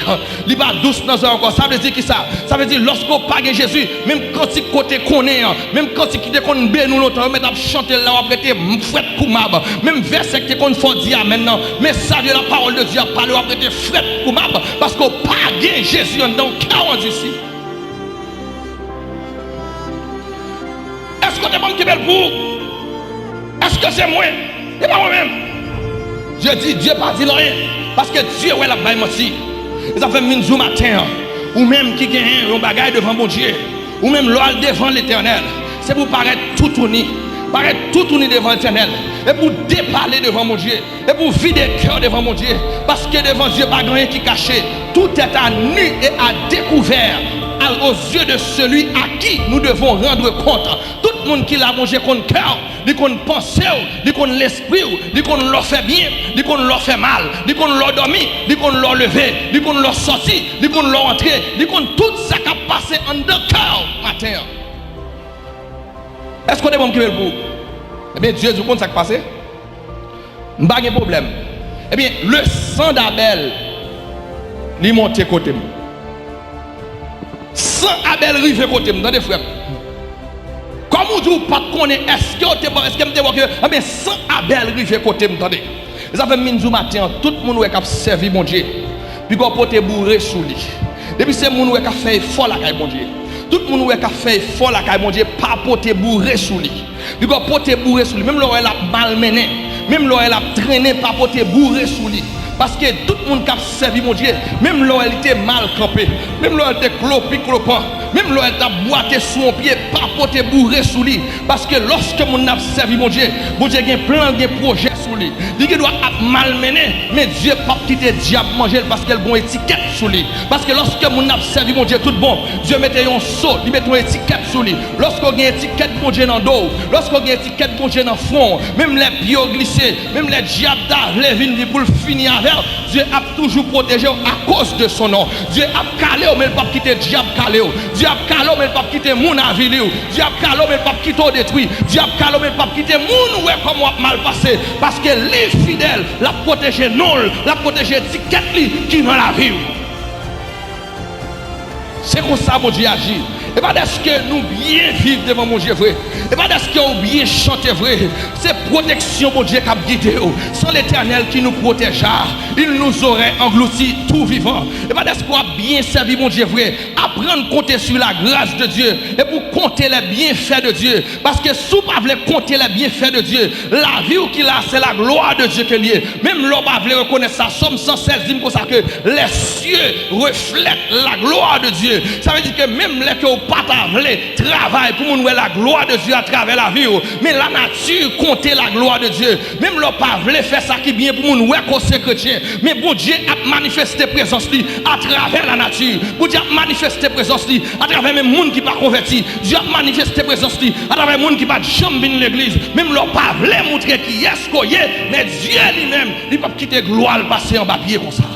li pa dous nan zòrèy ankò. Sa vle di kisa? Sa vle di lòske w pa gen Jezi, menm kantik ke w te konnen an, menm kantik ki te konn beni w lontan, yo mèt ap chante l la, w ap rete frèt kou mab. Menm vèsè ki te konn fè w di amèn nan, mesaj de la parole de Dieu ap pale, w ap rete frèt kou mab, paske w pa gen Jezi anndan w, kè w andisi. Èske w te ban m kenbe l pou ou? Èske se mwen? E pa mwen menm. Dye di, Dye pa di l anyen, paske Dye wè l ap bay manti. E sa fè m vin di w maten an, ou menm ki genyen yon bagay devan Bondye, ou menm lè w al devan Letènèl, se pou w parèt toutouni, parèt toutouni devan Letènèl, e pou w depale devan Bondye. E pou w vide kè w devan Bondye, paske devan Dye pa gen anyen ki kache. Tout est à nu et à découvert à, aux yeux de celui à qui nous devons rendre compte. Tout moun ki la, Bondye konn kè w, li konn panse w, li konn lespri w, li konn lè w fè byen, li konn lè w fè mal, li konn lè w dòmi, li konn lè w leve, li konn lè w sòti, li konn lè w antre, li konn tout sa k ap pase anndan kè w maten an. Èske w te ban m kenbe l pou ou? Ebyen, Dye di w konn sa k pase? M pa gen pwoblèm. Ebyen, le sang d'Abel, li monte kote m. San Abèl rive kote m, tande frè m. Kòm ou di w pa t konnen, èske w te bon, èske m te bon ke, ebyen, san Abèl rive kote m, tande. E sa fè m vin di w maten an, tout moun ou wè k ap sèvi Bondye, piga w pote boure sou li. Depi se moun ou wè k ap fè efò lakay Bondye, tout moun ou wè k ap fè efò lakay Bondye, pa pote boure sou li. Piga w pote boure sou li. Menm lè w wè l ap malmennen, menm lè w wè l ap trennen, pa pote boure sou li. Paske tout moun k ap sèvi Bondye, menm lè w wè li te mal kanpe, menm lè w wè li te klopi klopan, menm lè w wè li t ap bwate sou yon pye, pa pote boure sou li. Paske lòske moun nan ap sèvi Bondye, Bondye gen plan, l gen pwojè sou li. Li gendwa ap malmennen, men Dye p ap kite dyab manje l paske l gen yon etikèt sou li. Paske lòske moun nan ap sèvi Bondye tout bon, Dye mete yon so, li mete yon etikèt sou li. Lòske w gen etikèt Bondye nan do w, lòske w gen etikèt Bondye nan fwon w, menm lè pye w glise, menm lè dyab ta vle vin, vin pou l fini avè w, Dye ap toujou pwoteje w akoz de son non. Dye ap kale w, men l p ap kite dyab kale w. Dye ap kale w, men l p ap kite moun avili w. Dye ap kale w, men l p ap kite w detwi. Dye ap kale w, men l p ap kite moun wè kòman w ap mal pase. Paske li fidèl, l ap pwoteje non l, l ap pwoteje etikèt li ki nan lavi w. Se konsa Bondye aji. E pa dèske nou byen viv devan Bondye vre. E pa dèske w byen chante vre. Se pwoteksyon Bondye k ap gide w. C'est l'Éternel qui nous protégea, il nous aurait engloutis tout vivant. E pa dèske w ap byen sèvi Bondye vre. Apprendre à compter sur la grâce de Dieu et pour compter les bienfaits de Dieu. Paske si w pa vle konte les bienfaits de Dieu, lavi w ki la, se la gloire de Dieu ke l ye. Menm lè w pa vle rekonèt sa, Sòm san sèz di m konsa ke les cieux reflètent la gloire de Dieu. Sa vle di ke menm lè ke w pa ta vle travay pou moun wè la gloire de Dieu atravè lavi w, men lanati konte la gloire de Dieu. Menm lè w pa vle fè sa ki byen pou moun wè ke w se kretyen, men Bondye ap manifeste prezans li atravè lanati. Bondye ap manifeste prezans li atravè menm moun ki pa konvèti. Dye ap manifeste prezans li atravè moun ki pa t janm vin legliz. Menm lè w pa vle montre kiyès ke w ye, men Dye li menm, li p ap kite glwa l pase anba pye konsa.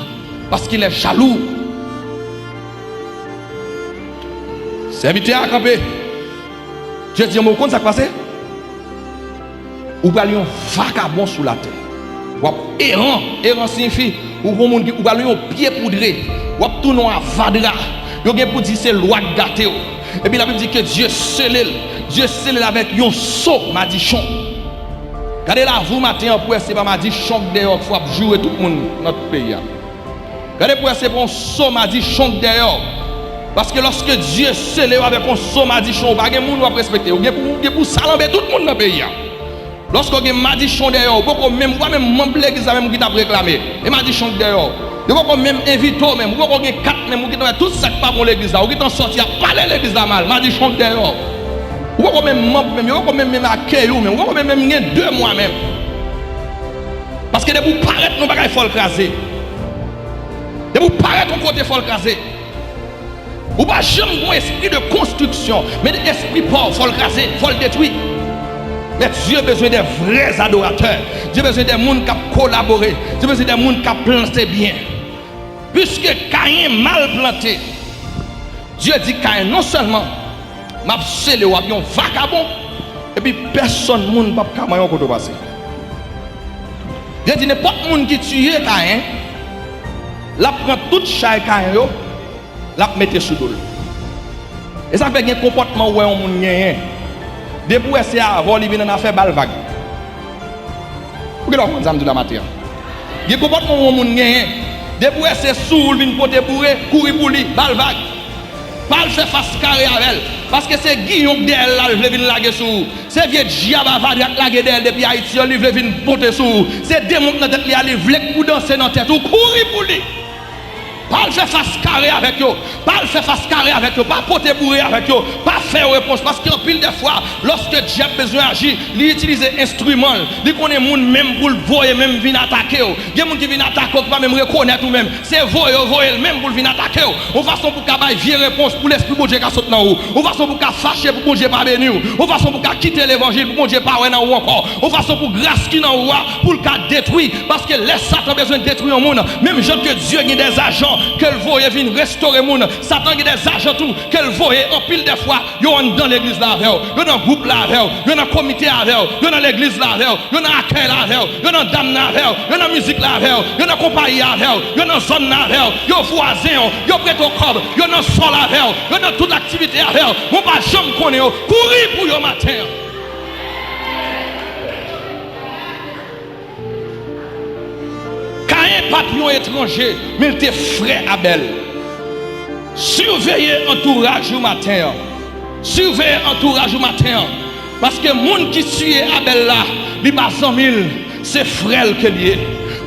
Parce qu'il est jaloux. Sèvitè a kanpe. Dye di, men w konn sa k pase? Ou pral yon vakabon sou latè. W ap eran. Eran siyifi ou gon moun ki, ou pral yon pye poudre. W ap tounen yon avadra. Yo gen pou di se lwa k gate w. Epi Labib di ke Dye sele l. Dye sele l avèk yon so madichon. Gade lavi w maten an pou wè se pa madichon k dèyè w k frape joure tout moun nan tout peyi a. Gade pou wè se pa yon so madichon k dèyè w. Paske lòske Dye sele w avèk yon so madichon, ou pa gen moun w ap respekte. Ou gen pou, ou gen pou salanbe tout moun nan peyi a. Lòske w gen madichon dèyè w, ou poko menm, ou pa menm manm legliz la menm ki t ap reklame. E madichon k dèyè w. Yo poko menm envite w menm. Ou poko gen kat menm. Ou gentan wè tout sa k pa bon legliz la. Ou gentan sòti ap pale legliz la mal. Madichon k dèyè w. Ou poko menm manm menm. Yo poko menm, menm akeyi w menm. Ou poko menm, menm gen de mwa menm. Paske depi w parèt yon bagay, fò l kraze. Depi w parèt yon kote, fò l kraze. Ou pa janm gen yon espri de konstriksyon, men espri pa w, fò l kraze, fò l detwi. Men Dye bezwen de vrè adoratè. Dye bezwen de moun k ap kolabore. Dye bezwen de moun k ap plante byen. Piske Kayen mal plante, Dye di Kayen, non sèlman m ap sele w, w ap yon vakabon, epi pèsonn moun p ap ka manyen w kote w pase. Dye di nenpòt moun ki tiye Kayen, l ap pran tout chay Kayen yo, l ap mete sou do l. E sa k fè gen konpòtman ou wè yon moun genyen. Depi w wè se avè w li vin annafè, ba l vag. Ou genlè konn sa m di w la maten an. Gen konpòtman ou wè yon moun genyen. Depi w wè se sou ou l vin pote boure, kouri pou li, ba l vag. Pa al fè fas kare avè l. Paske se giyon k dèyè l la l vle vin lage sou ou. Se vye dyab avadra k lage dèyè l depi Ayiti an, li vle vin pote sou ou. Se demon k nan tèt li a, li vle k pou danse nan tèt ou, kouri pou li. Pa al fè fas kare avèk yo. Pa al fè fas kare avèk yo. Pa pote boure avèk yo. Pa fè yo repons. Paske anpil de fwa, lòske dyab bezwen aji, li itilize enstriman l. Li konnen moun menm pou l voye menm vin atake w. Gen moun ki vin atake w ki pa menm rekonèt ou menm. Se voye yo voye l menm pou l vin atake w. Yon fason pou w ka bay vye repons pou Lespri Bondye ka sot nan ou. Yon fason pou w ka fache pou Bondye pa beni w. Yon fason pou w ka kite levanjil pou Bondye pa wè nan ou ankò. Yon fason pou gras ki nan ou a, pou l ka detwi. Paske lè Satan bezwen detwi yon moun, menm jan ke Dye gen dèzajan ke l voye vin restore moun, Satan gen dèzajan tou ke l voye anpil de fwa, yo anndan legliz la avè w, yo nan gwoup la avè w, yo nan komite avè w, yo nan legliz la avè w, yo nan akèy la avè w, yo nan dam nan avè w, yo nan mizik la avè w, yo nan konpayi a avè w, yo nan zòn nan avè w, yo vwazen w, yo prete w kòb, yo nan sòl avè w, yo nan tout aktivite avè w, men w pa janm konnen yo, kouri pou yo maten an. Kayen pa t yon etranje, men l te frè Abèl. Siveye antouraj ou maten an. Siveye antouraj ou maten an. Paske moun ki tiye Abèl la, li pa zanmi l, se frè l ke l ye.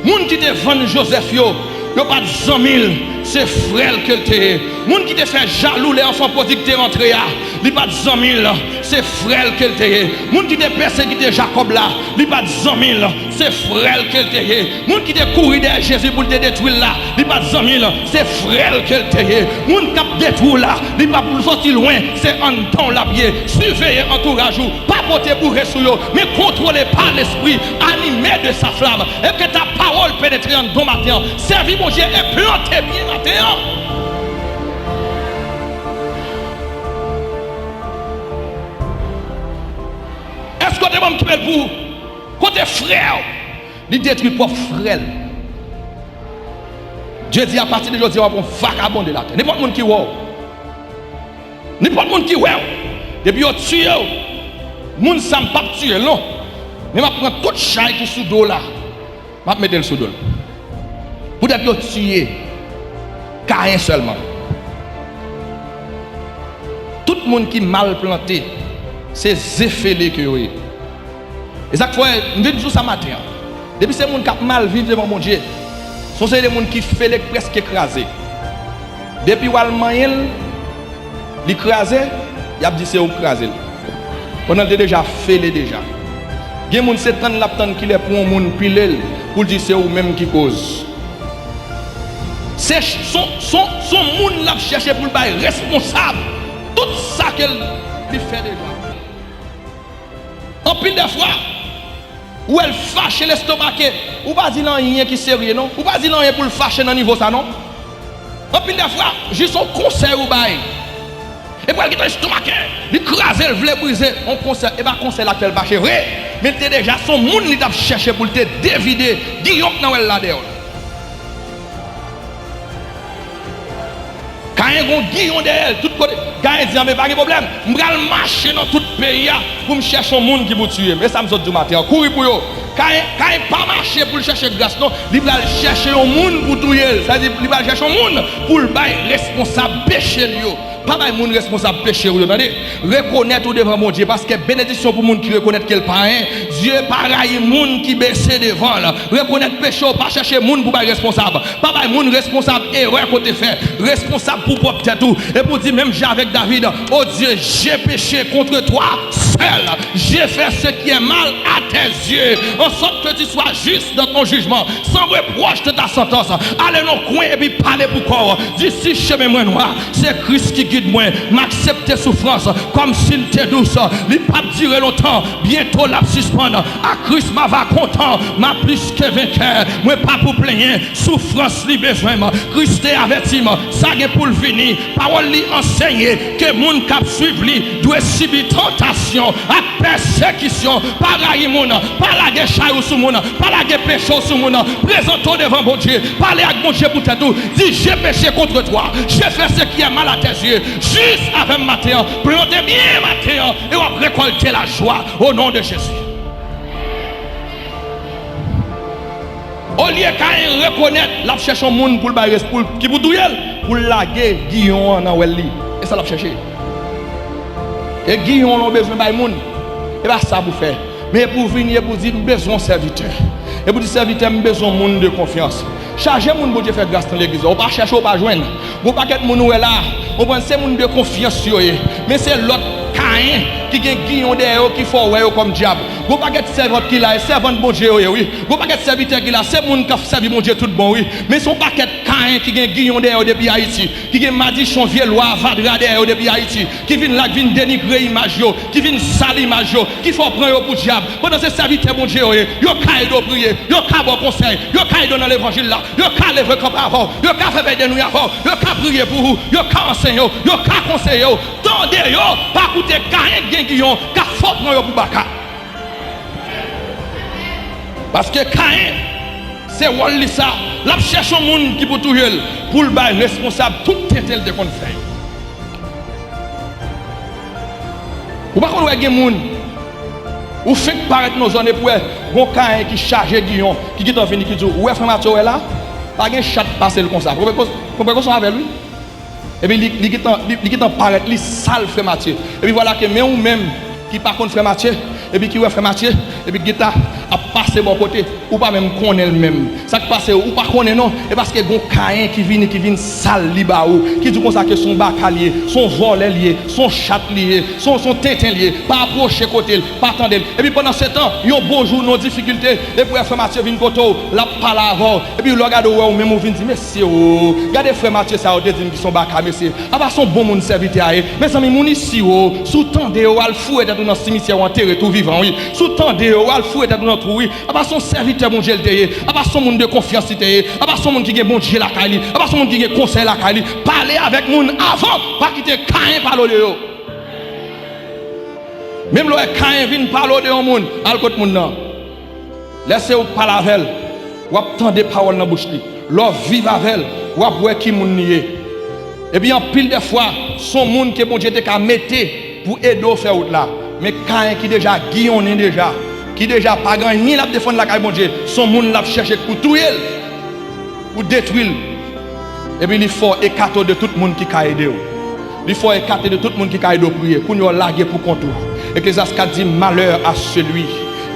Moun ki te vann Jozèf yo, yo pa t zanmi l, se frè l ke l te ye. Moun ki te fè jalou lè anfan pwodig te rantre a, li pa t zanmi l, se frè l ke l te ye. Moun ki te pèsekite Jakòb la, li pa t zanmi l, se frè l ke l te ye. Moun ki te kouri dèyè Jezi pou l te detwi l la, li pa t zanmi l, se frè l ke l te ye. Moun k ap detwi w la, li pa pou l soti lwen, se anndan w l ap ye. Siveye antouraj ou, pa pote boure sou yo, men kontwole pa Lespri, animé de sa flamme, et que ta parole pénètre anndan w maten an. Sèvi Bondye e plante byen maten an. Èske w te ban m kenbe l pou ou? Kote frè w? Li detwi pwòp frè l. Dye di, apati de jodi a, w ap yon vakabon de latè. Nenpòt moun ki wè w, nenpòt moun ki wè w, depi yo tiye w, moun sa m p ap tiye l non. Men m ap pran tout chay ki sou do w la. M ap mete l sou do l. Poutèt yo tiye Kayen sèlman. Tout moun ki mal plante, se ze fele ke yo ye. E sa k fè, m vin di w sa maten an. Depi se moun k ap mal viv devan Bondye, se yon seri de moun ki fele k prèske kraze. Depi w al manyen l, li kraze, y ap di se ou k kraze l. Pandan l te deja fele deja. Gen moun se tann l ap tann kilè pou yon moun pile l, pou l di se ou menm ki koz. Se ch-, son, son, son moun l ap chèche pou l bay responsab tout sa ke l, li fè deja. Anpil de fwa, ou wè l fache, l estomake. Ou pa di l anyen ki serye non. Ou pa di l anyen pou l fache nan nivo sa non. Anpil de fwa, jis yon konsèy ou bay. Epi l gentan estomake, li kraze, l vle brize. Yon konsèy, e pa konsèy la k fè l fache vre, men l te deja se yon moun li t ap chèche pou l te devide, giyon k nan wè l la dèyè w. Kayen gon giyon dèyè l tout kote. Kayen di, anben pa gen pwoblèm, m pral mache nan tout peyi a pou m chèche yon moun ki pou tiye m. E sa m sot di w maten an, kouri pou yo. Kayen, Kayen pa mache pou l chèche gras non, li pral chèche yon moun pou touye l. Sa di, li pral chèche yon moun pou l bay responsab peche l yo. Pa bay moun responsab peche w yo, tande. Rekonèt ou devan Bondye, paske benediksyon pou moun ki rekonèt ke l payen. Dye pa rayi moun ki bese devan l. Rekonèt peche w, pa chèche moun pou bay responsab. Pa bay moun responsab erè ke w te fè. Responsab pou pwòp tèt ou. Epi w di menm jan avèk David, "Oh Dieu, j'ai péché contre toi seul. J'ai fait ce qui est mal à tes yeux. En sorte que tu sois juste dans ton jugement, sans reproche de ta sentence." Ale nan kwen epi pale pou kò w. Di, "Si chemen mwen nwa, se Kris ki gid mwen. M aksepte soufrans kòm si l te dous. Li p ap dire lontan. Byento l ap sispann. À Christ ma va content, ma plus que vainqueur. Mwen pa pou plenyen. Soufrans li bezwen m. Kris te avèti m. Sa gen pou l vini. Pawòl li anseye ke moun k ap swiv li dwe sibi tantasyon ak pèsekisyon. Pa rayi moun. Pa lage chay ou sou moun. Pa lage peche w sou moun. Prezante w devan Bondye. Pale ak Bondye pou tèt ou. Di, "J'ai péché contre toi. J'ai fait ce qui est mal à tes yeux." Jis avè m maten an. Plante byen maten an. E w ap rekòlte lajwa. O non de Jezi. Olye Kayen rekonèt l ap chèche yon moun pou l bay res-, pou l, ki pou touye l, pou l lage giyon an nan wèl li. E sa l ap chèche. E giyon an w bezwen bay moun. E pa sa pou fè. Men e pou vini, e pou di, "M bezwen yon sèvitè." E pou di, "Sèvitè, m bezwen yon moun de konfyans." Chaje moun Bondye fè gras nan legliz la. Ou pa chèche, ou pa jwenn. Gon pakèt moun ou wè la, konprann se moun de konfyans yo ye. Men se lòt Kayen ki gen giyon dèyè yo ki fè w wè yo kòm dyab. Gon pakèt sèvant ki la, e sèvant Bondye yo ye, wi. Gon pakèt sèvitè ki la, se moun k ap sèvi Bondye tout bon, wi. Men se yon pakèt Kayen ki gen giyon dèyè yo depi Ayiti, ki gen madichon vye lwa avadra dèyè yo depi Ayiti, ki vin la, k vin denigre imaj yo, ki vin sal imaj yo, ki fè w pran yo pou dyab. Pandan se sèvitè Bondye yo ye, yo ka ede w priye, yo ka ba w konsèy, yo ka ede w nan levanjil la, yo ka leve kanpe avè w, yo ka fè vèy de nwi avè w, yo ka priye pou ou, yo ka anseye w, yo ka konseye w. Tande yo, pa koute Kayen k gen giyon k ap fè w pran yo pou baka. Paske Kayen, se wòl li sa, l ap chèche yon moun ki pou touye l, pou l bay responsab tout tenten l te konn fè yo. Ou pa konn wè gen moun, ou fenk parèt nan zòn epi w wè gon Kayen ki chaje giyon, ki gentan vini, ki di w, "Ou wè frè Matye w wè la? Pa gen chat pase l konsa." Konprann, konprann konsa avè l, wi. Epi li, li gentan, li, li gentan parèt, li sal frè Matye. Epi vwala ke men ou menm ki pa konn frè Matye, epi ki wè frè Matye, epi ki gentan ap pase bò kote, ou pa menm konnen l menm. Sa k pase, ou pa konnen non, e paske gon Kayen ki vini, ki vin sal li ba ou, ki di w konsa ke se yon baka li ye, se yon vòlè li ye, se yon chat li ye, se yon, se yon tenten li ye, pa apwoche kote l, pa tande l. Epi pandan se tan, yon bon jou, nan difikilte, epi w wè frè Matye vin kote w, l ap pale avè w, epi lè w gade w wè w menm ou vin di, "Mesye o, gade frè Matye sa yo te di m ki se yon baka, mesye." Apa se yon bon moun sèvitè a ye? Mezanmi, moun isi o, si w tande yo, w al foure tèt ou nan simityè, w antere tou vivan, wi. Si w tande yo, w al foure tèt ou nan twou, wi. Apa se yon sèvitè Bondye l te ye? Apa se yon moun de konfyans li te ye? Apa se yon moun ki gen Bondye lakay li? Apa se yon moun ki gen konsèy lakay li? Pale avèk moun avan, pa kite Kayen pale w de yo. Menm lè w wè Kayen vin pale w de yon moun, al kot moun nan. Lè se ou k pale avè l, w ap tande pawòl nan bouch li. Lè w viv avè l, w ap wè ki moun li ye. Epi anpil dè fwa, se yon moun ke Bondye te ka mete pou ede w fè wout la. Men Kayen ki deja giyonnen deja, ki deja pa gen anyen l ap defann lakay Bondye, se yon moun l ap chèche pou touye l, pou detwi l. Epi li fè w ekate w de tout moun ki ka ede w. Li fè w ekate de tout moun ki ka ede w priye. Kounye a w lage pou kont ou. Eklezyas kat di, "Malheur à celui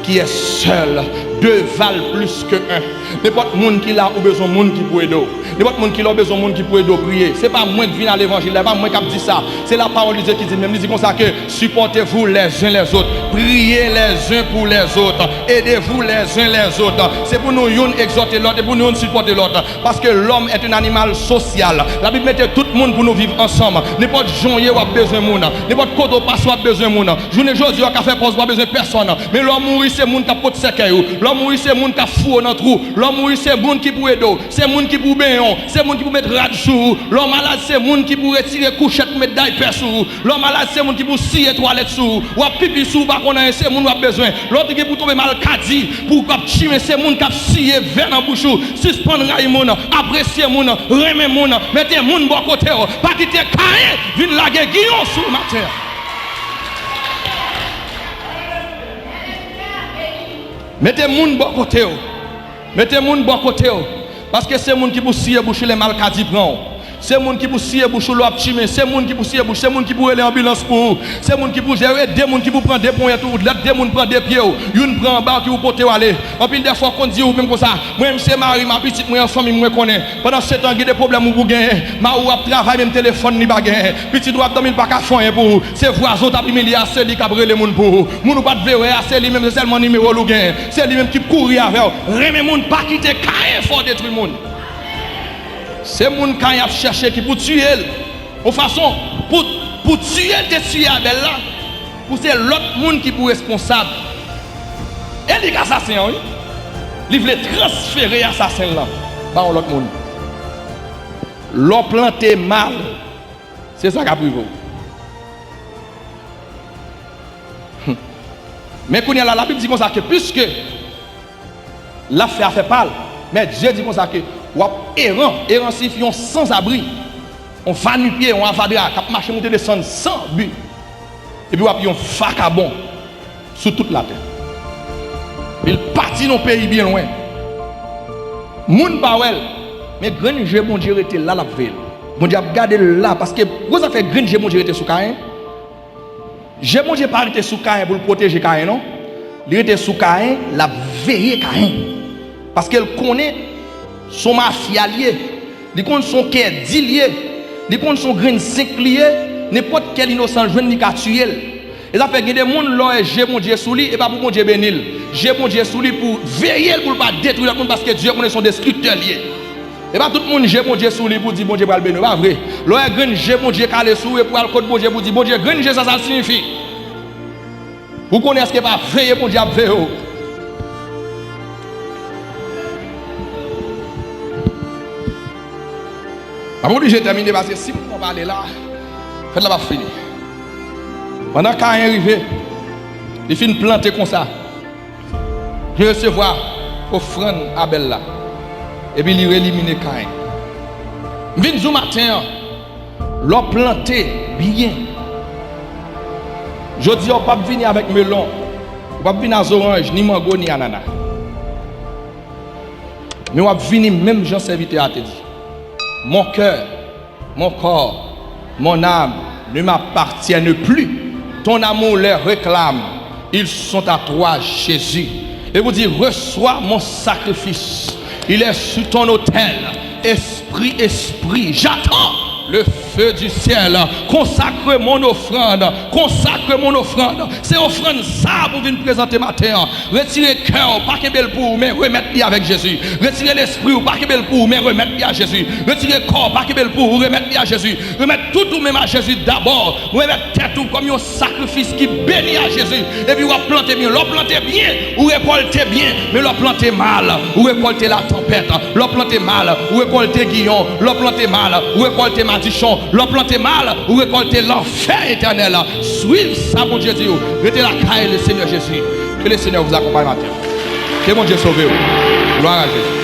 qui est seul, deux valent plus que un." Nenpòt moun ki la, ou bezwen moun ki pou ede w. Nenpòt moun ki la, ou bezwen moun ki pou ede w priye. Se pa mwen k vin a levanjil la, e pa mwen k ap di sa. Se lapawòl de Dye ki di l menm. Li di konsa ke, "Supportez-vous les uns les autres. Priez les uns pour les autres. Aidez-vous les uns les autres." Se pou nou youn egzòte lòt e pou nou youn sipòte lòt. Paske l'homme est un animal social. Labib mete tout moun pou nou viv ansanm. Nenpòt jan w ye, w ap bezwen moun. Nenpòt kote w pase, w ap bezwen moun. Jounen jodi a, w ka fè pòz, w pa bezwen pèsòn. Men lè w mouri, se moun k ap pot sèkèy ou. Lè w mouri, se moun k ap foure w nan twou. Lè w mouri, se moun ki pou ede w. Se moun ki pou benyen w. Se moun ki pou met rad sou ou. Lè w malad, se moun ki pou retire kouchèt, pou met daypè sou ou. Lè w malad, se moun ki pou siye twalèt sou ou. W ap pipi, si w pa konn anyen, se moun w ap bezwen. Lè w te gen pou tonbe malkadi, pou w ap chimen, se moun k ap siye vè nan bouch ou. Sispann rayi moun, apresye moun, renmen moun, mete moun bò kote w. Pa kite Kayen vin lage giyon sou w maten an. Mete moun bò kote w. Mete moun bò kote w. Paske se moun ki pou siye bouch ou lè malkadi pran w. Se moun ki pou siye bouch ou lè w ap chimen. Se moun ki pou siye bouch. Se moun ki pou rele anbilans pou ou. Se moun ki pou jere. De moun ki pou pran de ponyèt ou, lòt de moun pran de pye w. Youn pran anba w ki pou pote w ale. Anpil de fwa w konn di ou menm konsa, mwen menm se mari m a pitit mwen an fanmi m mwen konnen. Pandan se tan gen de pwoblèm ou pou genyen. Mari w ap travay menm telefòn li pa genyen. Pitit ou ap dòmi l pa ka fè anyen pou ou. Se vwazen w t ap imilye a, se li k ap rele moun pou ou. Moun ou pa t vle wè a, se li menm, se sèlman nimewo l ou genyen. Se li menm ki kouri avè w. Renmen moun pa kite Kayen fè w detwi moun. Se moun Kayen ap chèche ki pou tiye l. Yon fason pou, pou tiye l te tiye Abèl la, pou se lòt moun ki pou responsab. E li k asasen an, wi. Li vle transfere asasen l lan ba yon lòt moun. Lè w plante mal, se sa k ap rive w. Men kounye a la, Labib di konsa ke piske l ap fè afè pa l. Men Dye di konsa ke w ap eran. Eran siyifi yon sanzabri, yon vanipye, yon avadra k ap mache moute desann san bi. Epi w ap yon vakabon sou tout latè. Epi l pati nan yon peyi byen lwen. Moun pa wè l, men grenn je Bondye rete la, l ap veye l. Bondye ap gade l la, paske gwo zafè grenn je Bondye rete sou Kayen. Je Bondye pa rete sou Kayen pou l pwoteje Kayen, non. Li rete sou Kayen, l ap veye Kayen. Paske l konnen se yon mafya l ye. Li konn se yon kè di l ye. Li konn se yon grenn zenk li ye. Nenpòt kè l inosan l jwenn, li ka tiye l. E sa fè gen de moun, lè w wè je Bondye sou li, e pa pou Bondye beni l. Je Bondye sou li pou veye l pou l pa detwi lòt moun, paske Dye konnen se yon destriktè l ye. E pa tout moun je Bondye sou li pou di Bondye pral beni w, pa vre. Lè w wè grenn je Bondye kale sou ou, e pou al kot Bondye pou di, Bondye, grenn je sa, sa l siyifi? Ou konnen èske pa veye Bondye ap veye w? M ap oblije tèmine paske si m pran pale la, fèt la p ap fini. Pandan Kayen rive, li fin plante konsa. Li resevwa ofrann Abèl la, epi li elimine Kayen. M vin di w maten an, lè w plante byen, jodi a w p ap vini avèk melon, ou p ap vini a zoranj, ni mango, ni anana. Men w ap vini menm jan sèvitè a te di, Mon cœur, mon corps, mon âme ne m'appartiennent plus. Ton amour les réclame. Ils sont à toi, Jésus. Et vous dites, reçois mon sacrifice. Il est sur ton autel. Esprit, esprit, j'attends le feu du ciel. Consacre mon offrande. Consacre mon offrande. Se ofrann sa a pou vin prezante maten an. Retire kè w, pa kenbe l pou ou, men remèt li avèk Jezi. Retire lespri w, pa kenbe l pou ou, men remèt li a Jezi. Retire kò w, pa kenbe l pou ou, remèt li a Jezi. Remèt tout ou menm a Jezi dabò. Remèt tèt ou kòm yon sakrifis ki beni a Jezi. Epi w ap plante byen. Lè w plante byen, ou rekòlte byen. Men lè w plante mal, ou rekòlte latanpèt. Lè w plante mal, ou rekòlte giyon. Lè w plante mal, ou rekòlte madichon. Lè w plante mal, ou rekòlte lanfè etènèl. Swiv sa Bondye di w. Rete lakay Lesenyè Jezi. Que le Seigneur vous accompagne maten. Ke Bondye sove w. Glwa a Jezi.